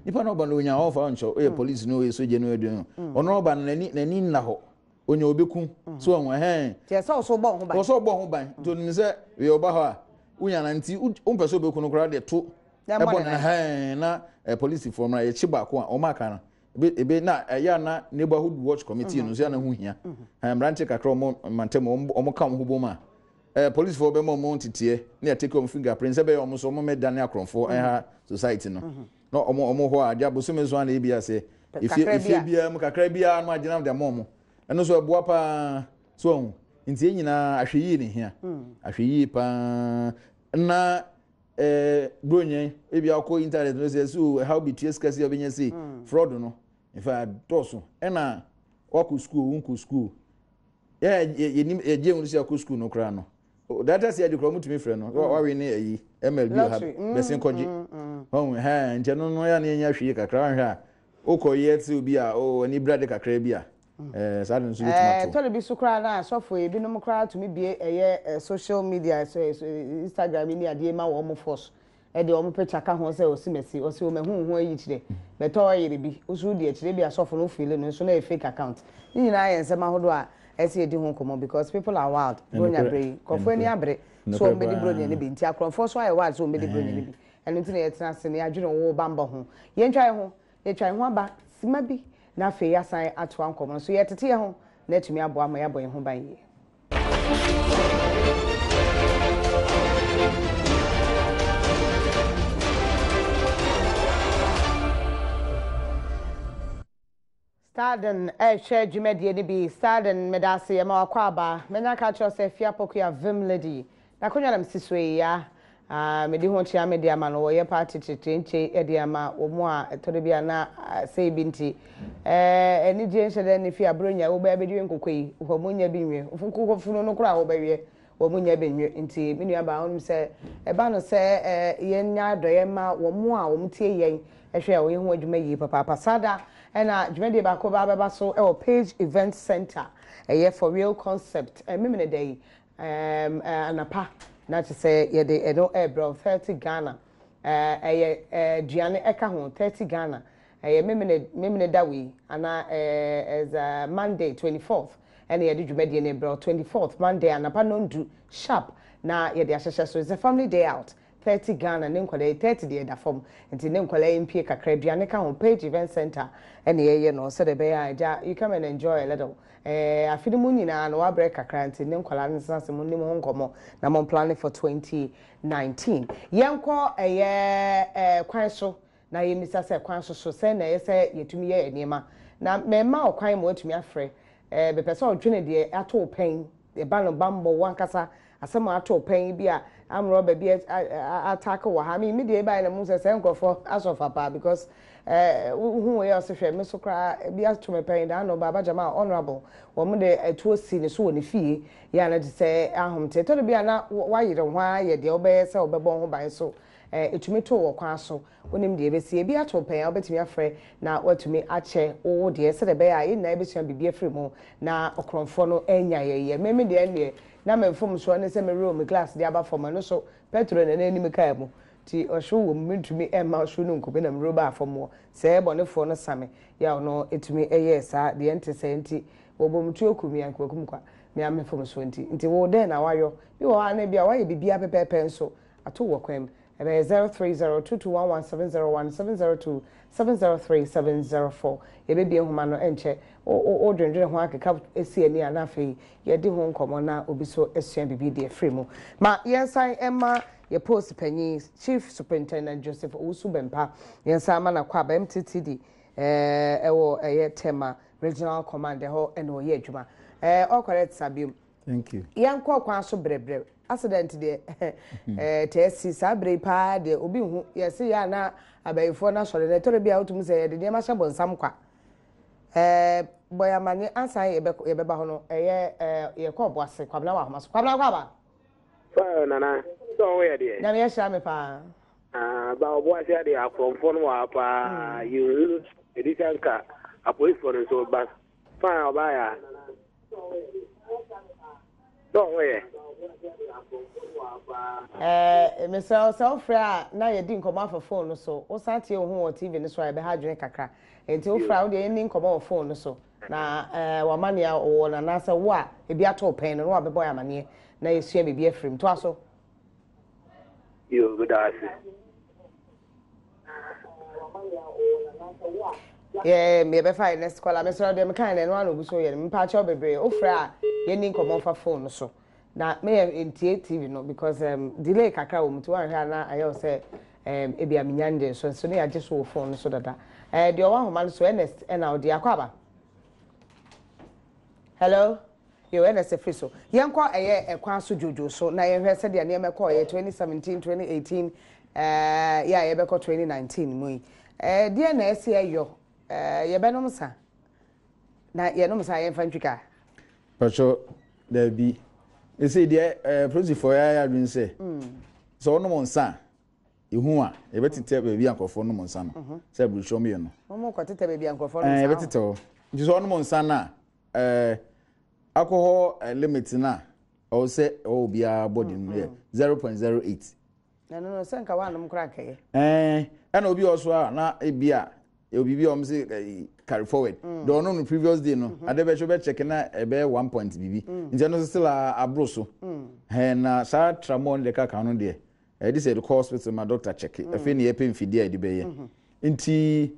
nipa no ɔba no onya ɔnfa ɔnkyɛw, ɔyɛ police no, ɔyɛ sogya no, ɔyɛ den, ɔno ɔba no n'ani nna hɔ, onya ɔbɛku so ɔho ɛhɛn. Tiɛ sɛ ɔso bɔ ho ban. Ɔsɔ ɔbɔ ho ban, nti onim sɛ wei ɔba hɔ a wonya na nti wompɛ sɛ ɔbɛku no koraa deɛ to ɛbɔ ne hɛn na polisifoɔ mmra yɛkye baako a ɔmo aka no ebe ebe na ɛyɛ ana neighborhood watch committee no nso yɛ ana ho hia mmeranteɛ kakra ɔmo mantam, ɔmo ka ɔmo ho bom a. Eh, policefoɔ bɛma wɔn nteteɛ ne yɛatake wɔn fingerprint sɛ ɛbɛyɛ wɔn nso wɔn mmɛdane akorɔmfoɔ ɛha society no. Na wɔn wɔn hɔ a agya bosome nso ana ebi ase efie efie biara mu kakra biara no agyina de ama wɔn. Ɛno nso ɛboa paa so wɔn nti yɛn nyinaa ahwɛyie ne hia ahwɛyie paa na ɛɛ bronyɛn ebi akɔ internet no sɛ so ɛha obi tua sika si ɔbɛnya sei fraud no nfa dɔɔso ɛna wakɔ school wonkɔ school. Yɛn a yɛnim yɛgye ho sɛ akɔ sukuu no koraa no, data si adi koraa wɔtumi frɛ no, wawe ne ayi ML bi wɔ ha bɛsen kɔgye. Ɔhu hɛn nti ɛno no yɛ na yɛnya hwee kakra wanhwɛ a wokɔ yɛ te obi a o ani brade kakra bi a ɛɛ saa de nso bɛtumi ato. Ɛtɔ da bi so koraa na asɔfo ebinom koraa tumi bue ɛyɛ social media Instagram ne adeɛ ma wɔn force de wɔn picture ka ho sɛ osimesi, ɔse o mahu wo ho ayi kyerɛ, mɛtɔ ɔyere bi, wo nso wodi akyire, ebia sɔfo no wo feeli no nso na ɛyɛ fake account. Ne nyinaa yɛ nsɛm ahodoɔ a ɛsɛ yɛdi ho nkɔmmɔ because people are wild, Buronya berɛ yi, nkurɔfoɔ ani abere sɛ wɔn bɛdi Buronya no bi, nti akorɔmfoɔ nso ayɛ wild sɛ wɔn bɛdi Buronya no bi, ɛno nti na yɛtena ase na yɛadwene wo bammɔ ho. Yɛntwa yɛn ho, yɛtwa yɛn ho aba sima bi na afei yɛasan atoa nkɔmmɔ no so, yɛretete yɛn ho na atumi aboa ama yɛabɔ yɛn ho ban yie. Starden ɛrehwɛ dwumadie no bi. Starden medase yɛma wakɔ aba. Menya ka kyerɛ sɛ Afia Pokuya Vim Lady. N'akonnwa na mesi so yi ya. Ah, medi ho kyea mede ama no. Wɔyɛ party kyenkyenkye de ama wɔn a ɛtɔ da bi a na sei bi nti. Eh, anigye nhyɛ da nni fie a Buronya wobɛ abɛdi nkokɔ yi, wɔn nnya bi nwe. Nkokɔ funu no koraa wɔbɛweɛ, wɔn nnya bi nwe. Nti me nua baa wonim sɛ ɛba no sɛ eh, yɛnya adɔeɛ ma wɔn a wɔn tie yɛn hwɛ a wɔyɛ ho adwuma yie papaapa. Saa da ɛna dwumadie baako ba bɛba so wɔ Page Event Center, ɛyɛ For Real Concept, Memeneda yi. Ɛɛm anapa na kyerɛ sɛ yɛde ɛno ɛrebrɛ wo 30 Ghana ɛɛ ɛyɛ aduane ɛka ho 30 Ghana ɛyɛ memene memene da wei anaa ɛɛ ɛdza Monday 24th ɛna yɛde dwumadie no rebrɛ wo 24th Monday anapa nondu sharp na yɛde ahyehyɛ so it's a family day out 30 Ghana ne nkwadaa yi 30 deɛ ɛda fam nti ne nkwadaa yi mpue kakra aduane ka ho Page Event Center ɛna yɛyɛ no sɛdeɛ ɛbɛyɛ a agya you come and enjoy a little ɛɛ afe no mu nyinaa no wabrɛ kakra nti ne nkwadaa no ntena ase mo nni mo ho nkɔmmɔ na mo plane for 2019 yɛnkɔ ɛyɛ ɛɛ kwan so na yɛmmisa sɛ kwan so so sɛn na ɛyɛ sɛ yɛtumi yɛ yɛn nneɛma na mɛma wo kwan ma woatumi afrɛ ɛɛ mepɛ sɛ ɔdwene deɛ ato wo pɛn ɛba no bammɔ wo ankasa asɛm a ato wo pɛn bi a amrɔba bi ataake wɔ ha me me deɛ ɛbaeɛ na mu sɛ sɛ nkurɔfoɔ asɔ fa paa because ɛɛ wohu wei a ɔse hwɛ me so koraa bi ato me pɛn daa no baaba gyama honorable wɔn de atuo si ne so wɔ ne fie yɛ a na te sɛ ahomte ɛtɔ do bi a na wayere ho ara yɛ deɛ wobɛyɛ sɛ wobɛbɔ ho ban so ɛɛ ɛtumi to wɔ kwan so Wonim deɛ ɛbɛsi. Ebi ato wo pɛn a, wobɛtumi afrɛ na woatumi akyɛ wo wo deɛ sɛdeɛ ɛbɛyɛ a yɛn nyinaa yɛbɛsua biribi afiri mu na ɔkorɔmfoɔ no annya yɛn yɛ. Me me deɛ ɛnneɛ na me mfomsoɔ ne sɛ me roll me glass de aba fam, ɛno nso pɛtro na na ɛnim kaa mu nti ɔhyew wɔ mu, mentumi mma ɔhyew no nku me na me roll baa fam hɔ. Sɛɛ bɔnefoɔ no sa me yaw no ɛtumi yɛɛ saa deɛ ɛnte sɛɛ nti wɔbɔ me tuo kum me anka wɔakum kwa me ara me mfomsoɔ nti. Nti wo dɛn na woayɔ? Bi wɔ hɔ a na ebia woayɛ biribiara pɛpɛɛpɛ nso ato wo wɔ kwan mu. Ɛbɛyɛ 0302211701 702 703 704. Yɛbɛbue nhoma no ɛnkyɛ. Wo wo wodwendwene ho akeka si ani a na afei yɛadi ho nkɔmmɔ na obi nso asua biribi de afiri mu. Ma yɛnsan mma yɛn post panyin, Chief Superintendent Joseph Owusu Bempah, yɛnsan mma no akwaaba, MTTD, ɛwɔ ɛyɛ Tema Regional Command ɛhɔ na ɔyɛ adwuma. Ɛɛ all correct sa biom. Thank you. Yɛnkɔ kwan so brɛbrɛ. Accident deɛ ɛɛ taa si saa berɛ yi paa deɛ obi nhu yɛse yɛ a na abayifoɔ no asɔre no ɛtɔ da bi a wotumi sɛ yɛde nneɛma hyɛ bonsam kwa. Ɛɛ bɔ yɛn amaneɛ ansa yɛbɛ yɛbɛba hɔ no ɛyɛ ɛɛ yɛkɔ ɔboase Kwabena wɔ ahoma so. Kwabena kɔ aba. Fine nana sɛ ɔho yɛ deɛ. Nyame ahyira me paa. Ah, ba ɔboase adeɛ akorɔmfoɔ no wɔ ha paa yɛnhunu ɛdi sɛ nka apolisifoɔ no nso ba fine ɔbaa yɛ a. Sɛ ɔho yɛ. Ɛɛ, mesrɛ wo, sɛ wofrɛ a na yɛdi nkɔmmɔ afa phone no so. Wosan tie wo ho wɔ TV no so a, ɛbɛha adwene kakra. Enti wofrɛ a, wo deɛ yɛnni nkɔmmɔ wɔ phone no so, na ɛɛ, w'amanneɛ a wowɔ no anaasɛ wo a ebi ato wo pɛn no, na wabɛbɔ yɛn amanneɛ na yɛasua biribi afiri mu. Toa so. Yo, meda ase. Yeah, yɛbɛfa yɛ next caller. Mesrɛ deɛ mekae no ɛno ara na ogu so yɛ no. Mpaakyɛw bebree. Wofrɛ a yɛnni nkɔmmɔ mfa phone no so. Na me yɛ ntie TV no because um, delay kakra wɔ mu nti woanhwɛ a na ayɛ wo sɛ um, ebia menya ngye so nso ne yɛagye so wɔ phone no so dada. Eh, deɛ ɔwɔ ahoma no so Ernest ɛna ɔde akɔ aba. Hello? Yo, Ernest afiri so. Yɛnkɔ ɛyɛ ɛkwan so dwodwo so na yɛnhwɛ sɛdeɛ nneɛma ɛkɔɔ yɛ 2017, 2018, eh, yɛ a yɛbɛkɔ 2019 mu yi. Eh, deɛ na ɛsi ɛyɔ, eh, yɛbɛnom nsa. Na yɛnom nsa a yɛmfa ntwi kaa. Pacho, daabi. Ɛsei deɛ eh, polisifoɔ yɛ ayɛ adwene sɛ sɛ wɔnom nsa a ɛhu a yɛbɛtetɛ baabi a nkurɔfoɔ nom nsa no mhm. sɛ aburukyerɛ ɔmo yɛ no. Wɔn kɔtetɛ baabi a nkurɔfoɔ nom nsa. Yɛbɛtetɛ hɔ. Nti sɛ wɔnom nsa no a eh, alcohol eh, limit no a ɛwɔ sɛ ɛwɔ obiara body no yɛ 0.08. Na ɛno no sɛ nka woannom koraa anka ɛyɛ. Ɛɛ ɛna obi wɔ so a na ebi a ɛwɔ biribi a wɔn se ɛyi carry forward. Mm. Deɛ ɔnom no previous day no mm-hmm. ade bɛkyɛ bɛ check na ɛbɛyɛ one point biribi. Mm. Nti ɛno nso still a aboro so. Mm. Ɛɛ na saa tramol no deɛ kaka no deɛ ɛde sɛ yɛde kɔ hospital ma doctor check. Mm. Afei na yɛpɛ mfidie a yɛde bɛyɛ. Mm-hmm. Nti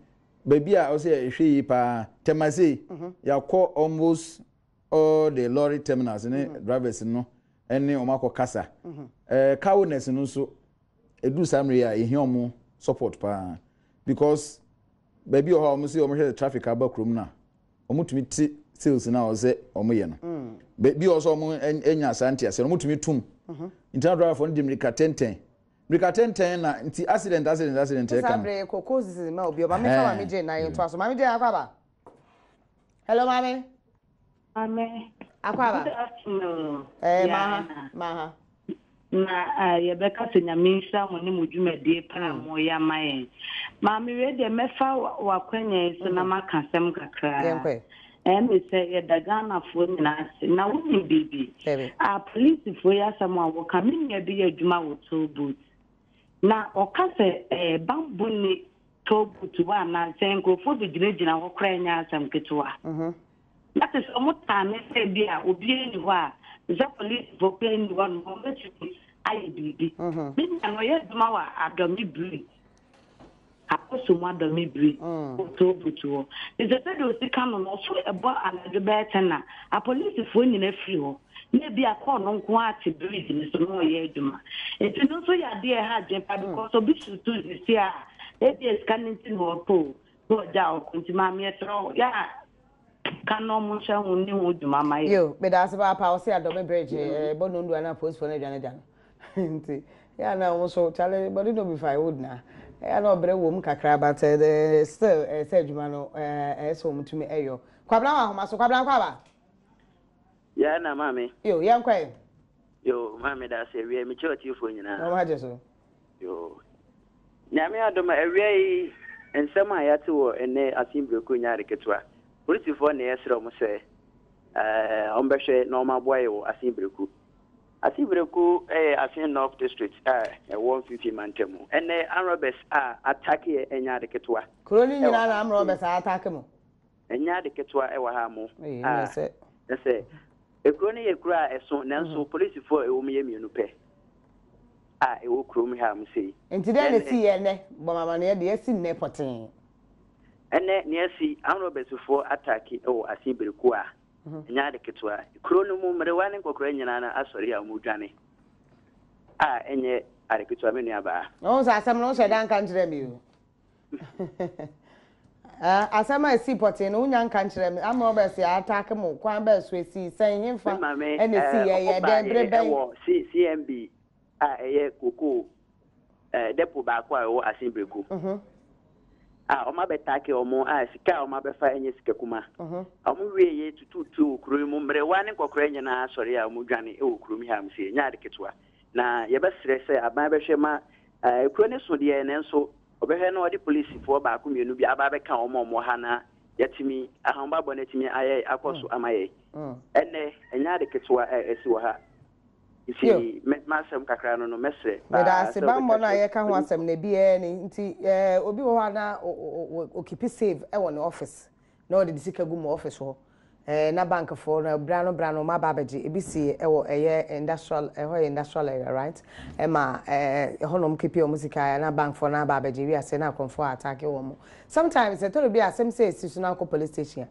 baabi a ɔsɛ yɛhwɛ yie paa tɛmase mm-hmm. yɛakɔ almost all the lorry terminals ne drivers no ne wɔn akɔ kasa. Ɛɛ car owners no nso ɛduru saa mmerɛ yi a yɛhia wɔn support paa because baabi wɔ hɔ a wɔn sɛ wɔn hwɛ traffic aba kurom no a wɔn tumi te sales no a wɔsɛ wɔn yɛ no. Baabi wɔ sɛ wɔn anya saa nteaseɛ no wɔn tumi tum. Nti na driver no de mmirika tɛntɛn mmirika tɛntɛn na nti accident accident accident ɛka no. Saa bere koko sisi ma obi ɔma mefa maame Jane na yɛn to aso maame Jane akɔ aba. Hello maame. Maame. Akwaaba. Good afternoon. Ɛɛ eh, maha maha. Na eh, yɛbɛka sɛ nyame nhyira mo ne mo dwumadie paa mm. mo yɛ ama yɛn. Maame wei deɛ mɛfa w'akwanya yi so na mm-hmm. maka asɛm kakraa. Ɛmi sɛ yɛda Ghanafoɔ nyinaa ase na wonim biribi. Apolisifoɔ yi asɛm a wɔka me nua bi yɛ adwuma wɔ toll booth na ɔka sɛ ɛɛ eh, bambɔ ni toll booth hɔ anaa sɛ nkurɔfoɔ bɛgyinagyina hɔ koraa nyɛ asɛm ketewa. Mhm. Na te sɛ wɔtaa me sɛ bi a obiara nni hɔ a, te sɛ polisifoɔ koraa nni hɔ no, wɔbɛtumi ayɛ biribi. Mhm. Me nua no ɔyɛ adwuma wɔ Adɔme Bridge, Akosombo Adɔme Bridge, mm. wɔ toll booth hɔ. Te sɛ sɛdeɛ ɔsi ka no no, ɔso ɛbɔ anadwo bɛyɛ ten a, apolisifoɔ nyina firi hɔ. Na ebi a kɔɔ no nko ara te bridge no so na ɔyɛ adwuma. Nti no nso yɛ adeɛ a ɛha adwene paa because obi susu sisi a ebi a sika no nti na ɔtɔ o na ɔgya ɔkɔ nti maame yɛsrɛ wo yɛ a ka na ɔmo nhyɛ ho ne ho dwuma ma yɛ. Yo, meda ase paapa, ɔse Adɔme bridge eh, bɔ nondu ana apolisifoɔ no adwane agya no nti yɛ a na ɔmo so chale body no be firewood na yɛ a na ɔbrɛ wom kakra but eh, still ɛyɛ sɛ adwuma no eh, ɛyɛ sɛ ɔmo tumi ɛyɔ. Kwabena wɔ ahoma so, Kwabena kɔ aba. Yaa na maame. Yo, yɛn kɔ ɛ. Yo, maame da ase awia mi kyerɛ ɔtiefoɔ nyinaa. Na wɔn agye so. Yo. Nyame adom awia yi nsɛm a yɛate wɔ ɛnɛ asenbreko nyɛ ade ketewa. Polisifoɔ na yɛsrɛ wɔn sɛ ɛɛ wɔn bɛhwɛ na wɔn aboa yɛ wɔ asenbreko. Asenbreko yɛ Asen North District a ɛwɔ Mfimfini Mantam mu. Ɛnɛ armed robbers a atake yɛ ɛnyɛ ade ketewa. Kuro no nyinaa na armed robbers a atake mo. Ɛnyɛ ade ketewa wɔ ha mo a na sɛ ekuro no yɛ kuro a ɛso nanso mhm. polisifoɔ a ɛwɔ mu yɛ mmienu pɛ a ɛwɔ kurom ha mo sei. Nti dɛn na esi yɛ nnɛ bɔ me amaneɛ deɛ asi nnɛ pɔtee. Ɛnɛ nea asi armed-robbers-foɔ atake wɔ Asin Bereku a mhm. ɛnyɛ ade ketewa. Kuro no mu mmerewa ne nkɔkora nyinaa no asɔre a wɔdwane a ɛnyɛ ade ketewa me nuabaa. Wohu sɛ asɛm no wohyɛ da nka nkyerɛ me o. Eh, asɛm a esii pɔtee no, wonya nka nkyerɛ me. Ama ɔbɛse ataake mo, kwan bɛn so esii, sɛn, hefa Me maame, ɛna esii, eh, ɛyɛ ɔmo dɛn, bere baeɛ bɛn? ɛwɔ C, CMB a ɛyɛ kokoo eh, depo baako a ɛwɔ Asin Breku. A ɔmo abɛtaake ɔmo a sika a ɔmo abɛfa ɛnyɛ sika kuma. Ɔmo wie yɛ tutuutu wɔ kuro yi mu, mmerewa ne nkɔkora nyinaa sɔre a ɔmo dwane ɛwɔ kurom ha a ɔmo sie, ɛnyɛ ade ketewa. Na yɛbɛsrɛ sɛ aban bɛhwɛ ma eh, kuro no so deɛ nanso Ɔbɛhwɛ na ɔde polisifoɔ baako mmienu bi aba abɛka wɔn a wɔwɔ ha na yɛatumi, ahobammɔ no atumi ayɛ akɔ so ama yɛn. Ɛnnɛ, ɛnyɛ ade ketewa a asi wɔ ha. Nti, m'asɛm kakra no no, mɛsrɛ Meda paa ase. sɛ wobɛka Bammɔ no a kyerɛ yɛka ho asɛm polisifoɔ. no, ebiara ni. Nti, eh, obi wɔ hɔ a na okipi save wɔ ne office. Na ɔde ne sika gu mo office hɔ eh, na bank foɔ no bra no bra no ɔmo aba abɛgye ebi si ɛwɔ ɛyɛ industrial ɛhɔ yɛ industrial area right ɛma eh, ɛhɔ na ɔmo kepi ɔmo sika na bank foɔ no aba abɛgye wi ase na akorɔmfoɔ attack wɔn sometimes ɛtɔ do bi a asɛm sɛ esi so na akɔ police station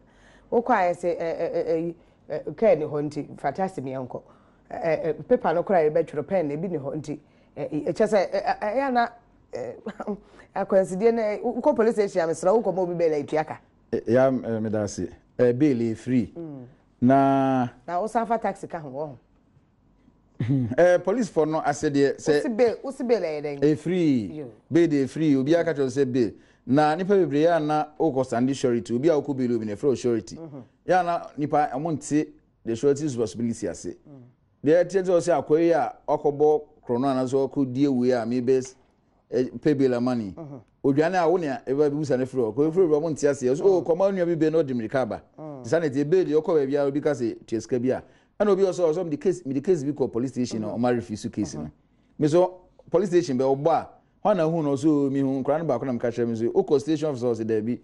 a wokɔ a yɛsɛ ɛ ɛ ɛ ɛ kaa ni hɔ nti fa taxi mi yɛnkɔ. Paper no koraa yɛbɛtwerɛ, pen no ebi ni hɔ nti ɛkyɛ sɛ ɛyɛ ana akwansideɛ no wokɔ police station a mesrɛ wokɔ ma obi bail a ɛtua ka. Ya meda ase. Bail yɛ free. Na. Na wosan fa taxi ka ho wɔ ho. Eh, police for no asɛdeɛ sɛ. Wosi bail wosi bail ɛyɛ dɛn. Ɛyɛ free. Bail deɛ free obiara ka kyerɛ sɛ bail. Na nipa bebree yɛ ana wokɔ sande surety obi a wokɔ bail obi na ɛfrɛ wo surety. Yɛ ana nipa ɔmo nte the surety responsibility ase. Deɛ ɛteɛ sɛ ɔsɛ akɔyɛ yi a wakɔbɔ korɔno anaasɛ wakɔdi awu yi a mebɛ pay bail ama no yi. Odwane a wo nea ɛba bɛbusa no firi hɔ. Kɔ firi hɔ ɔmo nte aseɛ. Ɔsɛ oh kɔma onua bi bail na ɔde mmirika aba. Nti saa na ɛteɛ bail deɛ ɔkɔ baabi a obi ka sɛ tua sika bi a ɛna obi ɔsɛ ɔsɛ mede case mede case bi kɔ police station na ɔmo arefuse case no. Me so police station bɛ ɔbɔ a hwan na hu no ɔsɛ oh mehu nkwadaa no baako na meka kyerɛ me sɛ wokɔ station officer ɔsɛ daabi.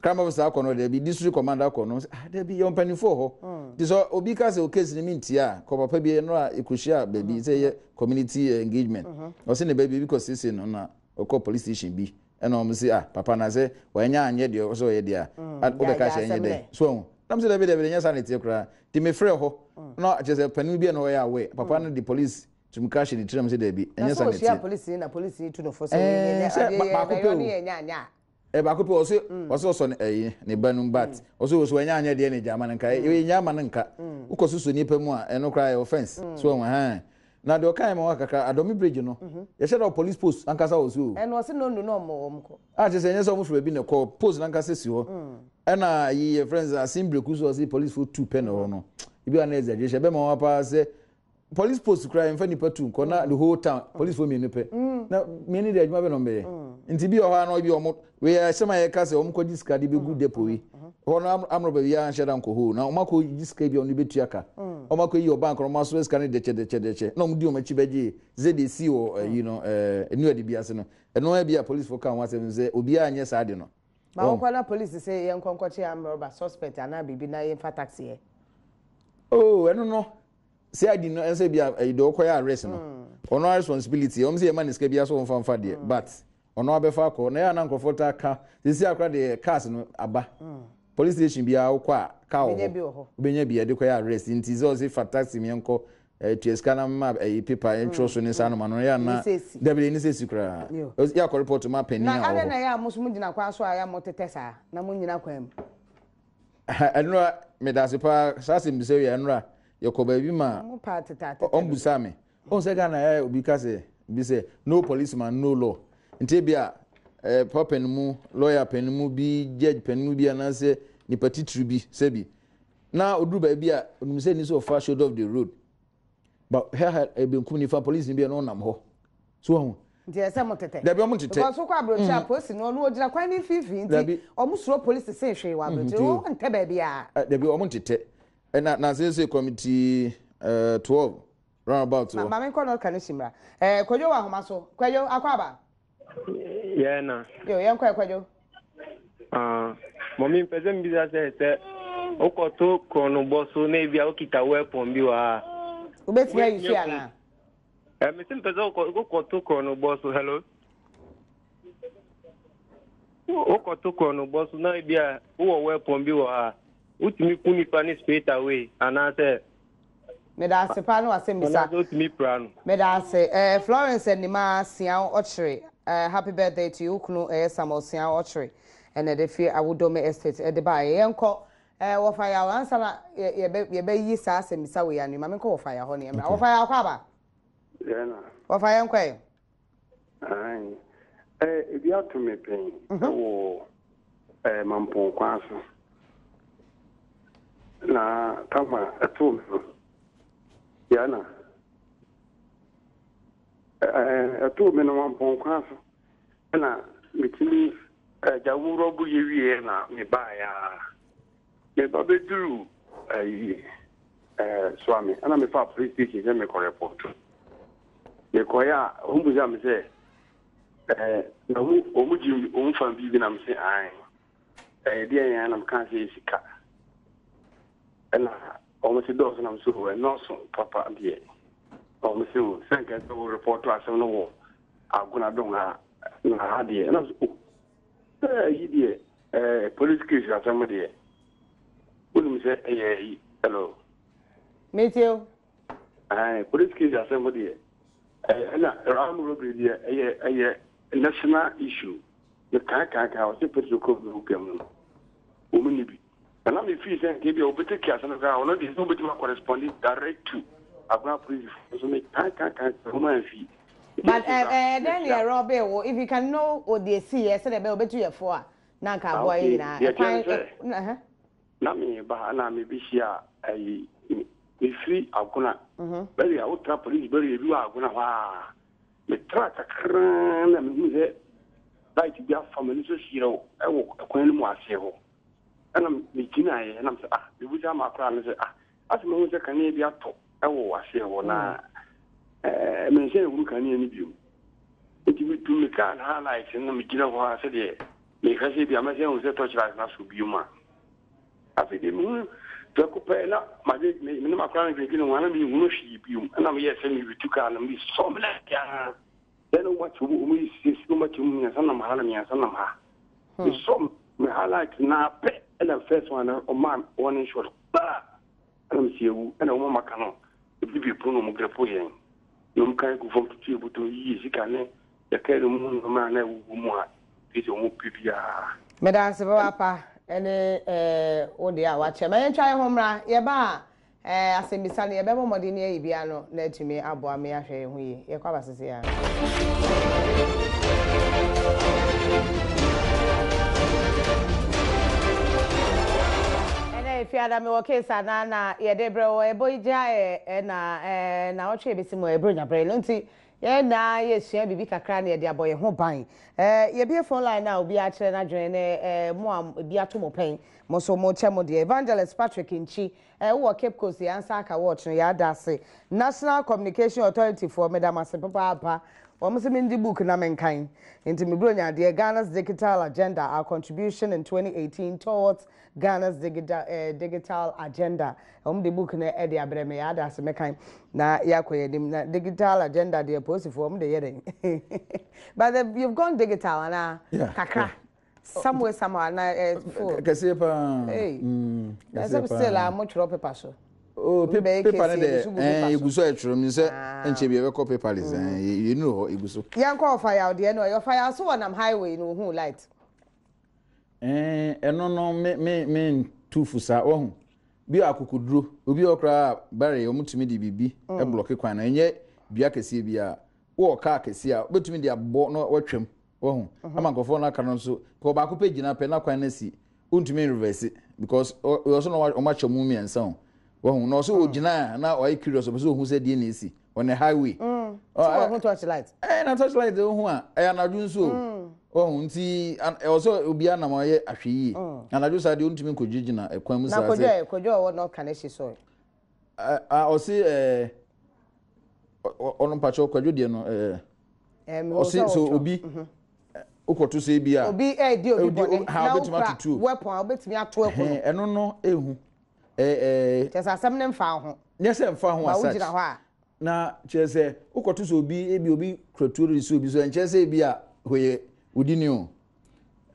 Crime officer akɔ no daabi, district commander akɔ no, ah daabi, yɛwɔ mpanimfoɔ wɔ hɔ. Nti sɛ obi ka sɛ o case no mentie a, kɔ papa bi ɛno a ɛkɔhyia baabi sɛ ɛyɛ community engagement. Ɔse ne ba bi, ebi kɔ siesie no na ɔkɔ police station bi ɛna wɔn se ah papa na sɛ wanya anyɛ deɛ ɔsɛ ɔyɛ deɛ a, wobɛka sɛ ɛnyɛ dɛn. So ɔho. Na mo sɛ daabi daabi ɛnyɛ saa na ɛteɛ koraa. Nti mefrɛ hɔ na kyerɛ sɛ panin bi a na ɔyɛ aware, papa no de police tumika hyɛ ne tirim sɛ daabi, ɛnyɛ saa na ɛteɛ. Na sɛ ɔhyia polisi na polisi tu no fo sɛ ɛɛ sɛ baako pɛ o. Ɛ baako pɛ ɔse ɔse ɔsɔ ne ɛyi ne ba no but ɔse ɔsɛ wanya anyɛ deɛ ne gya ama no nka ɛyɛ nya ama no nka wokɔ soso nipa mu a ɛno koraa yɛ offense so ɔho hɛn na deɛ ɔka yɛ ma wa kakra adɔmi bridge no yɛhyɛ dɛ police post ankasa wɔ so o ɛna ɔse no nu na ɔmo ɔmo kɔ a kyerɛ sɛ ɛnyɛ sɛ ɔmo firi baabi na ɛkɔ post nankasa si hɔ ɛna ayi yɛ friends asen breku so ɔse police fo tu pɛ na ɛwɔ no ebi wa na exaggeration ɛbɛma wa paa sɛ Police post koraa yɛmfa nipa tu nkɔ na the whole town police fo mmienu pɛ na mmienu de adwuma bɛ na ɔmo bɛyɛ nti bi wɔ hɔ a na bi ɔmo wei asɛm a yɛka sɛ ɔmo kɔgye sika de bɛgu depo yi hɔ no amrɔba bi anhyɛ da nkɔ hɔ na ɔmo akɔ gye sika bi a ɔmo de bɛtua ka ɔmo akɔ yi wɔ bank na ɔmo asɔ sika no dɛkyɛ dɛkyɛ dɛkyɛ na ɔmo di ɔmo akyi bɛgye sɛ deɛ esi wɔ ɛyi no ɛɛ new adi bi ase no ɛno ara bi a police fo ka ho asɛm sɛ obiara nyɛ saa de no. Ma wokɔ na police se yɛnkɔ nkɔkye amrɔba suspect anaa biribi na yɛmfa taxi ɛ. Oh ɛno no CID no ɛnsɛ bi a ɛyi deɛ ɔkɔyɛ arrest no ɔno ara responsibility wɔn sɛ yɛma ne sika bi aso wɔn fa nfa deɛ but ɔno abɛfa akɔ na yɛ ana nkurɔfoɔ taa ka sisi akora deɛ cars no aba police station bi a wokɔ a car wɔ hɔ wobɛnya bi ɛde kɔyɛ arrest nti sɛ ɔsɛ fa taxi mi nkɔ ɛɛ tua sika na ma ɛyi paper ɛntwerɛ so ne saa noma no yɛ ana dabi ɛni sɛ si koraa yɛ akɔ report ma panyin a ɔwɔ hɔ. Na adɛn na yɛ a mo so mo gyina kwan so a yɛ a mo tetɛ saa na mo nyina kwan mu. Ɛnora, medase paa saa asɛmbisa wei a ɛnora yɛkɔ baabi ma ɔmbusaa me. Wohu sɛ Ghana ɛ obi ka sɛ bi sɛ no policeman no law. Nti ebi a eh, papa panin mu, lawyer panin mu bi, judge panin mu bi anaasɛ nipa titiri bi sɛbi na oduru baabi a onim sɛ ni sɛ ɔfa shoulder of the road. Ba hwɛ ha eh, benkum nifa police ni bi a na ɔnam hɔ. So wahu? Nti ɛsɛ mo tetɛ. Dabi ɔmo ntetɛ. Because wokɔ aburokyire a polisi no ɔno ogyina kwan no mfimfini nti ɔmo suro polisi sen hwee wɔ aburokyire wɔn ntɛ baabiara. Dabi ɔmo ntetɛ. Ɛna na sese committee 12 round about hɔ. Ma me nkɔ North Kaneshie mmra. Eh, Kwadwo wɔ ahoma so. Kwadwo, akɔ aba? Yɛn na. Yo, yɛn kɔ ɛ Kwadwo. Ah, mɔmi mpɛ sɛ mbisa sɛ sɛ wokɔto korɔnobɔ so na ebi a wokita weapon bi wɔ ha. Wobɛtumi ayi so anaa? Ɛ mesi mpɛ sɛ wokɔto korɔnobɔ so hello. Wokɔto korɔnobɔ so na ebi a wowɔ weapon bi wɔ ha. Wotumi ku nipa ne straight away anaasɛ. Meda ase paa ne w'asɛm bisa. Anaasɛ wotumi pira no. Meda ase. Eh, Florence Animah Siaw Ɔkyere, eh, happy birthday to you. Wo kunu ɛyɛ Samuel Siaw Ɔkyere ɛna ɛde fi Awudome Estate ɛde baeɛ. Yɛnkɔ eh, Wɔfa Yaw ansa na yɛ, yɛbɛ, yɛbɛyi saa asɛmmisa wei ano yi, ma menkɔ Wɔfa Yaw hɔ ne yɛmmra. Wɔfa Yaw kɔ aba? Yɛn na. Wɔfa yɛnkɔ ɛ. Aane. Eh, ebi ato me pɛn wɔ eh, Mampong kwan so. Na tama ɛtoo me no, Yana, eh, ɛtoo me no Mampong kwan so. Ɛna metumi agya wo rɔbo yɛ wieɛ na mebaeɛ a. Meba bɛduru ayi eh, Suame, ɛna mefaa police station sɛ mekɔ report. Mekɔeɛ a, wɔn bisa me sɛ, eh, na wɔn wɔn gye wɔn fa biribi na mese ae. Ɛyɛ deɛ yɛn na mekaa sɛ yɛ sika. Ɛna wɔn se dɔɔso na mese o ɛnɔɔso papa deɛ. Na wɔn se o sɛ nka sɛ wo report asɛm no wɔ Agona dɔn ha na ha deɛ. Ɛna mese o sɛ ayi deɛ eh, police case asɛm deɛ. Wonim sɛ ɛyɛ ayi hello. Metie o. Ae, police case asɛm deɛ, ɛna armed robbery deɛ ɛyɛ ɛyɛ national issue. Mekae kae kae ɔse petrol kɔ bi wura mu no, wɔn ni bi. Na na me feel sɛ nka ebi a wɔbɛtake asɛm no koraa, ɔno deɛ sɛ wɔbɛtumi akɔrespond direct to Agona police foɔ nso mekae kae kae wɔn amfi. But eh eh dɛn na yɛrɔbee wo if you can know o deɛ esiiɛ sɛdeɛ ɛbɛyɛ wɔbɛtu yɛ fo a na anka Ah aboa yɛn okay, nyinaa deɛ ɛteɛ ne ɛkwan sɛ ɛ ɛhɛ. na meba na mebɛhyia ayi mefiri Agona bɛri a wotra police bɛri ebi wɔ Agona hɔ a metra kakraa na mehu sɛ light bi afa m'ani so hyerɛw ɛwɔ kwan no mu aseɛ hɔ ɛna megyinaeɛ ɛna mesɛ ah mebusa ama koraa no sɛ ah asɛ mahu sɛ kanea bi atɔ ɛwɔ aseɛ hɔ na ɛɛ menhyɛ ehunu kanea no bio nti metu me kaa no ha light no na megyina hɔ a sɛdeɛ mehwɛ sɛ bi a mɛsɛ hu sɛ torch light no asɔ bio mu a afei deɛ mehu prɛko pɛ na madwe me ne makora no dwendwene ho ana menhunu hwee bio ɛna meyɛɛ sɛ meretu kaa no mesɔ me light a sɛ na wɔmakyɛ mu wɔn sisi wɔmakyɛ mu mmiɛnsa nam ha na mmiɛnsa nam ha mesɔ me ha light na pɛ ɛna first one no ɔmaa warning shot paa ɛna mesi ewu ɛna wɔn maka no ebi bi pono na wɔn grɛpo yɛn na wɔn kan gu fam tutu ebuto yiyi sika ne yɛka no mu nneɛma a na ɛwuwu mu a bi sɛ wɔn pɛ biara. Meda ase papaapa ne wo deɛ a wakyɛ. Ma yɛntwa yɛn ho mmra. Yɛba a, asɛmmisa no yɛbɛbɔ mmɔden ne ayi bi ano na atumi aboa me ahwɛ yɛn ho yie. Yɛkɔ aba sese ara. Ɛnɛ Efiada mewɔ case anaa na yɛde brɛ wo. Ɛbɔ yi gyaeɛ ɛna nnawɔtwe a ɛbɛsi mu ɛbrɛ nya brɛ no nti Yɛn nyinaa yɛresua biribi kakra na yɛde abɔ yɛn ho ban. Yɛbue phone line no a obiara kyerɛ n'adwene ne mo a ebi ato mo pɛn, mo nso mokyɛ mo deɛ. Evangelist Patrick Nkyi, wowɔ Cape Coast, yɛn nsa aka watch no, yɛada ase. National Communication Authority foɔ, meda mo ase papaapa. Wɔn se mengye book na menkan. Nti me Buronya adeɛ, Ghana's Digital Agenda, Our Contribution in 2018 Towards Ghana's Digital Agenda. Wɔn de book no de abrɛ me, yɛada ase mɛkan na yɛakɔ yɛn anim. Na digital agenda deɛ polisifoɔ wɔn de yɛ dɛn? But the, you've gone digital anaa? Yeah, Kakra. yeah. Some way somehow na eh, full. Kɛseɛ paa. Hey. Kɛseɛ Ɛsɛ still a paa. mo twerɛ paper so. Oh, Obi bɛyɛ paper case no yɛgu deɛ so gu eh, paper yɛgu so. so a ɛtwerɛ mu sɛ Ah. nkyɛ bi yɛbɛkɔ paperless eh, yɛnuru hɔ yɛgu so. Yɛnkɔ ɔfayaw deɛ no ɔyɛ ɔfayaw so wɔnam highway no ohuu light. Eh, ɛno no me me me ntu fo saa wahu. Bi wɔ akokoduro, obi wɔ koraa a barrier wɔn tumi de biribi blɔke kwan no, ɛnyɛ dua kɛseɛ bi a, wowɔ kaa kɛseɛ a, wobɛtumi de abɔ na watwam, wahu, ama nkurɔfoɔ no aka no nso, kɔ baako pɛ gyina pɛ na kwan no asi, wontumi nreverse because ɔwɔ so na wɔn akyɛ mu mmiɛnsa o, wahu, na ɔso ogyina a na ɔyɛ curious, ɔpɛ sɛ ohu sɛ deɛ na esi on the highway. So wɔn ho torch light. Ɛɛ na torch light ho a ɛyɛ anadwo nso o. Wɔn nti ɛwɔ sɛ obiara nam ɔyɛ ahwɛ yie. Anadwo saa deɛ ontumi nkɔgyinagyina ɛkwan mu saa Na sɛ. kodwo ɛ kodwo ɔwɔ North Kaneshie so ɛ. Ɔse ɛɛ ɔno mpakyɛw kwadwo deɛ no ɛɛ. Ɔse sɛ obi wokɔto sɛ ebi a. Obi ɛɛdi obi bɔne na wokura weapon a wobɛtumi ato ɛko no. Ɛno no ehu. Ɛɛ. Kyerɛ sɛ asɛm no mfa ho. Nyɛ sɛ mfa ho as such. Ba wogyina hɔ a. Na kyerɛ sɛ wokɔto sɛ obi ebi obi kura tuo de si obi so ɛnkyerɛ sɛ ebi a hɔ yɛ odi ni o.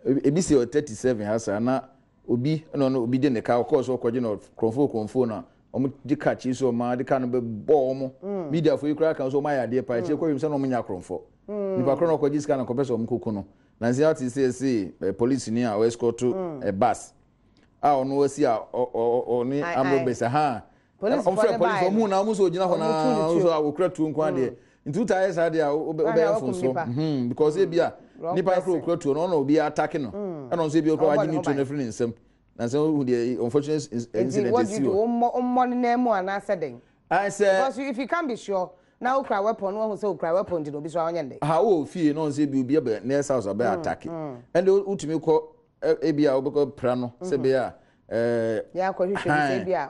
Ebi si 37 ha saa na obi ɛna ɔno obi de ne ka ɔkɔɔ so ɔkɔgye no kurɔmfo kurɔmfo na wɔn de ka akyi so wɔn de ka no bɛbɔ wɔn. Mm. Mediafo yi koraa kan so wɔn ayɛ adeɛ paa akyire kɔhwɛ mu sɛ na wɔn nyɛ akorɔmfo. Mm. Nipa korɔ na ɔkɔgye sika na kɔpɛ sɛ wɔn koko no. Na nsi ate sɛ ɛsɛ polisi ni a ɔɛskɔto bus a ɔno asi a ɔne amrobes ha. Polisifoɔ Wɔfrɛ no polisi baeɛ wɔn no, hu na wɔn nso ogyina hɔ wɔn naa tu ne nso tuo. a wɔkura tuo nko adeɛ mm. nti wotaa yɛ saa deɛ a wobɛyɛ mfomsoɔ mhm, because ebi a Wrong nipa koro person. okura tuo no ɔna obi atake no mm. ɛna nso ebi okura Ɔbɔ wagye ne ne ho tuo no ban. afiri ne nsam na sɛ wohu deɛ unfortunate Nti incident what do esi you do? hɔ. Wommɔ wommɔ ne nan mu anaasɛ dɛn? Ayi sɛ Because if you can't be sure, na wokura weapon na wahu sɛ okura weapon nti na obi so a ɔnyɛ ne dɛn? ha wɔ fie na ɔnsɛ bi obi abɛ next house abɛ atake ɛnde wotumi kɔ ebi a wobɛkɔ pra no sɛ bɛyɛ a ɛɛ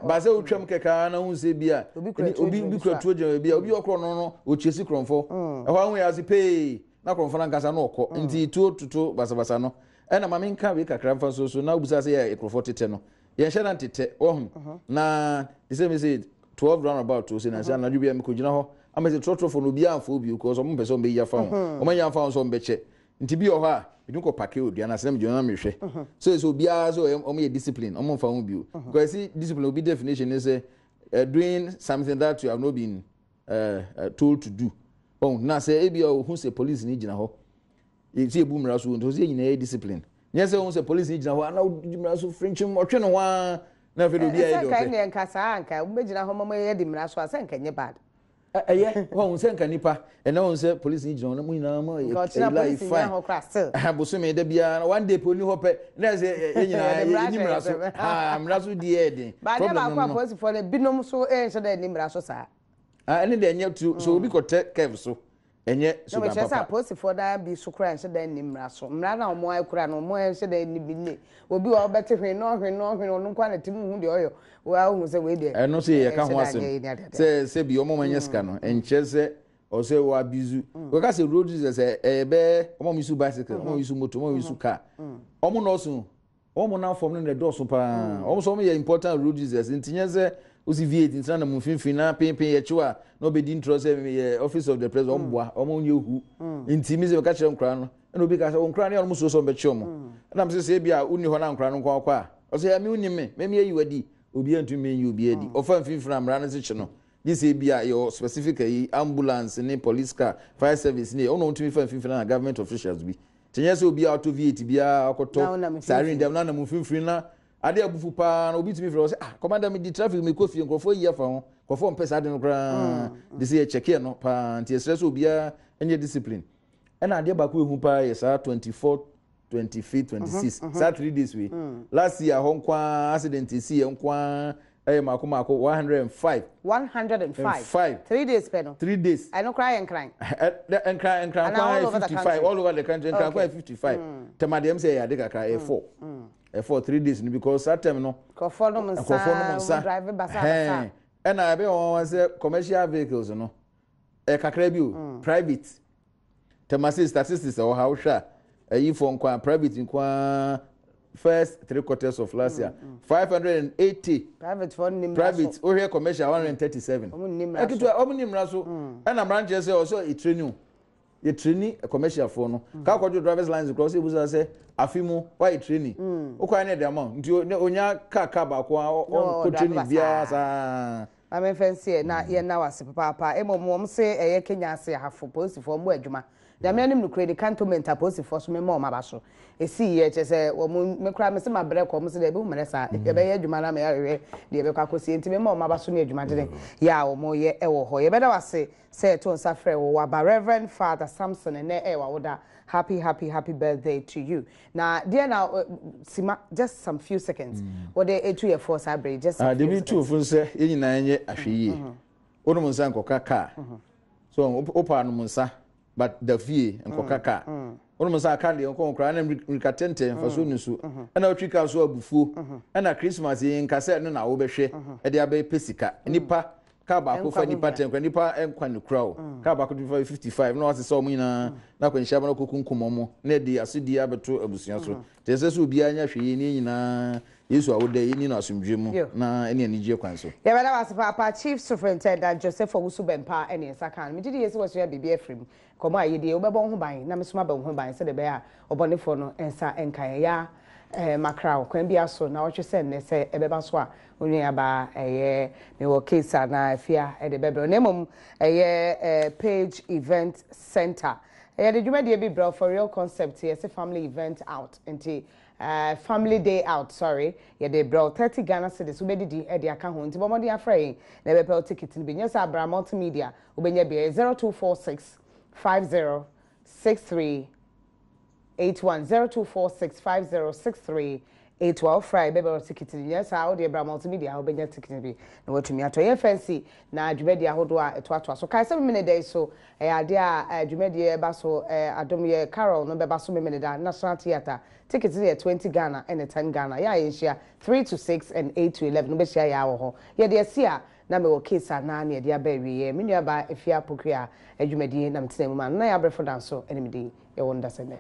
ba sɛ wotwam kɛkɛ ara na wohu sɛ bi a obi kura tuo gyina baabi a obi ɔkorɔ no no ɔkyɛ si korɔmfo mm. ɛhɔ ahu yɛ ase pee na korɔmfo no ankasa no ɔkɔ mm. nti tuo toto basabasa no ɛna ma menka wei kakra mfa so so na wobisa sɛ yɛ nkurɔfoɔ tetɛ no yɛnhyɛ na ntetɛ wahu mhm. na te sɛ me sɛ 12 round about o sɛ nansi mhm. anadwo bi a mekɔgyina hɔ ama sɛ trɔtrɔfoɔ no obiara mfa obi because ɔmo mpɛ sɛ ɔmo bɛyi afa ho mhm. ɔmo anya afa ho sɛ ɔmo bɛkyɛ Nti bi wɔ hɔ a, metumi kɔ pake odua no ase na megyina hɔ na mehwɛ. So sɛ obiara sɛ ɔyɛ wɔn yɛ discipline, wɔn mfa ho bio. Because ɛsi discipline obi definition ne sɛ uh, doing something that you have not been. uh, told to do. Ɔn na sɛ ebi a ohun sɛ police ni gyina hɔ, sɛ ebu mmara so nti ɔsɛ yɛn nyinaa yɛ discipline. Nyɛ sɛ ohun sɛ police ni gyina hɔ ana odi mmara so firikyim ɔtwe ne ho ara na afei de obi ayɛ deɛ ɔpɛ. Sɛ nka ɛnneɛ nka saa nka wobɛgyina hɔ ma yɛ di mmara so a sɛ nka nyɛ bad. Ɛyɛ wɔn sɛ nka nipa ɛnna wɔn sɛ polisi ni gyina hɔ na mo nyinaa mo yɛ ɛyi life fine bosome da biara one day pɛ oni hɔ pɛ na ɛsɛ yɛ nyinaa yɛ ni mmara so ha mmara so di yɛ den problem no no. Baako a polisifoɔ no binom so nhyɛ dɛ ni mmara so saa. Ɛne deɛ ɛnyɛ tu so obi kɔtɛ curve so Ɛnyɛ suban papa. Na mekyerɛ sɛ apolisifoɔ daa bi so koraa nhyɛ da nni mmara so. Mmara no a wɔn akura no, wɔn nhyɛ da nni bi ne. Obi wɔ hɔ wobɛte hwee na ɔhwene na ɔhwene, ɔno nko ara na ɛte mu nhu deɛ ɔyɔ. Wo ara wohu sɛ wei deɛ Ɛno nso yɛka ho asɛm sɛ sɛbi wɔn a wɔanya sika no, ɛnkyerɛ sɛ ɔwɔ sɛ wɔ abuse. Wɔka sɛ road users ɛyɛ bɛyɛ wɔn a wɔyi bicycle, wɔn a wɔyi motor, wɔn a wɔyi car. Wɔn nnɔɔso. Wɔn a wɔnam fam no na ɛdɔɔso paa. Wɔn nso wɔyɛ important road users nti nyɛ sɛ wosi V8 ntina nam mfimfini na penpen yɛkyew a na ɔbɛdi ntorɔ sɛ meyɛ office of the president wɔn boa wɔn nyɛ hu. Nti mi sɛ meka kyerɛ nkora no ɛna obi ka sɛ wɔn nkora no yɛ wɔn suro sɛ wɔn bɛkye wɔn. Ɛna mi sɛ sɛ ebi a wonni hɔ na nkora no nko akɔ a ɔsɛ ɛmi wonni me mɛmi ayi wadi obi antumi mɛnyi obi adi ɔfa mfimfini a mmara no se kye no gye sɛ ebi a yɛwɔ specific ayi ambulance ne police car fire service ne wɔn na wɔn tumi fa mfimfini na government officials bi. Nti nyɛ sɛ obi a ɔtɔ V8 biara ɔkɔtɔ siren dɛm na nam mfimfini na ade abufu paa na obi tumi frɛ wɔ sɛ ah commander me di traffic me kɔ fie nkurɔfoɔ ayi afa ho nkurɔfoɔ mpɛ saa ade no koraa mm. de sɛ yɛ kyɛkeɛ no paa nti yɛsrɛ sɛ obiara nyɛ discipline ɛna adeɛ baako ehu paa yɛ saa 24 25 26 mhm, mhm. saa 3 days wei mm. last year hɔ nkoaa accident esi yɛ nkoaa Ɛyɛ mako mako 105. 105. Five. 3 days pɛ no. 3 days. Ɛno koraa yɛ Nkran. Nkran Nkran kwan yɛ 55 all over the country Nkran kwan yɛ 55. Tɛma deɛ m sɛ ɛyɛ ade kakra ɛyɛ 4. Ɛyɛ 4 3 days no because saa term no. Nkurɔfoɔ nom nsa. Nkurɔfoɔ nom nsa. Drive basa basa. Ɛna ɛbɛyɛ wɔn wɔn sɛ commercial vehicles no ɛyɛ kakra bi o private. Tamase statistics ɛwɔ ha wohwɛ a ɛyifoɔ nko a private nko a first three quarters of last year 580. Private foɔ nni mmara so. Private wohwɛ commercial 137. Wɔn nni mmara so. Ɛketewa wɔn nni mmara so. Ɛna mmara nkyerɛ sɛ ɔsɛ yɛtreni o yɛtreni commercial foɔ no. Kaa kɔgye drivers license koraa ɔsɛ ebusa sɛ afi mu wayɛ training. Wokɔ ayɛ ne ɛde ama wo nti onya kaa kaa baako a ɔnkɔ training biara saa. Ma memfa nsi ɛ na yɛnna wo ase papaapa. Mmom wɔn se ɛyɛ Kenya ase ahafo polisifoɔ mmɔ adwuma. Nyame anim nokorɛ ni cantonment apolisifoɔ so memmɔ wɔn aba so. Ɛsii yɛ kyerɛ sɛ wɔn me koraa mese mabrɛ kɔ wɔn se daabi wommrɛ saa yɛbɛyɛ adwuma no ama yɛahwehwɛ deɛ ɛbɛkɔ akɔsie nti memmɔ wɔn aba so ne adwumadene yɛ a wɔn yɛ wɔ hɔ. Yɛbɛda wo ase sɛ yɛto nsa frɛ wo waba Rev. Father Samson ɛnnɛ ɛyɛ w'awoda happy happy happy birthday to you. Na deɛ na sima just some few seconds wɔde etu yɛ fo saa bere just some few seconds. Debi tu fo sɛ yɛn nyinaa nyɛ ahwɛyie. Wonom nsa nkɔka kaa. So wopɛ anom nsa but da fie nkɔka kaa. Wonom nsa aka deɛ nkɔ koraa na mmirika tɛntɛn mfa so ni so. Ɛna wotwi kaa so abufuo. Ɛna Christmas yi nka sɛ ɛno na wobɛhwɛ ɛde abɛpɛ sika. Nipa Car baako fa nipa ten kora nipa nkwa ne kura o. Car baako tumi fa 55 na wasesa wɔn nyinaa na akwanhyia aba na ɔkɔkunkum wɔn na ɛde asodie abɛto abusua so. Nti ɛsɛ sɛ obiara nya hwee ne yɛn nyinaa Yesu awoda yi yɛnni no asomdwoeɛ mu na ɛne anigyeɛ kwan so. Yɛbɛda wo ase paapa Chief Superintendent Joseph Owusu Bempah ne nsa kaa no. Megye di yie sɛ woasua biribi afiri mu. Nkɔmmɔ a yɛdie, wobɛbɔ wo ho ban na me nso mabɔ me ho ban sɛdeɛ ɛbɛyɛ a ɔbɔnefoɔ no nsa nka yɛn. Ya eh, makra wo kwan biara so naawɔtwe sɛ nnɛ sɛ ɛbɛba so a wo nuabaa ɛyɛ mewɔ case anaa afia de bɛbrɛ wo na mmom ɛyɛ eh, Page Event Center yɛde dwumadie bi brɛ wo for real concept yɛse family event out nti eh, family day out sorry yɛde brɛ wo 30 Ghana cedis wobɛdidi de aka ho nti bɔ mmɔden afrɛ yɛn na yɛbɛpɛ wo ticket no bi nyɛ sɛ abra multimedia Wobɛnya bi, ɛyɛ 0246 50 63 81, 0246 50 63 81. Wofrɛ a yɛbɛbrɛ wo tikiti no, nyɛ saa a wodeɛ bra Multimedia ha wobɛnya tikiti no bi na woatumi atɔ. Yɛn fancy na dwumadie ahodoɔ a ɛtoatoa so. Kae sɛ Memeneda yi so ɛyɛ adeɛ a dwumadie ɛba so, Adom yɛ Carol no bɛba so Memeneda, National Theatre. Ticket no yɛ 20 Ghana ɛne 10 Ghana. Yɛ a yɛnhyia 3 to 6 and 8 to 11 wobɛhyia yɛ a wɔ hɔ. Yɛde asi a Na mewɔ case a na nea ɛde aba awieɛ. Me nuabaa Afia Pokuaa adwumadie na metenaa mu maa no. Na yɛn abrɛfo da nso ne me din. Yɛwɔ no dasɛ nnɛ.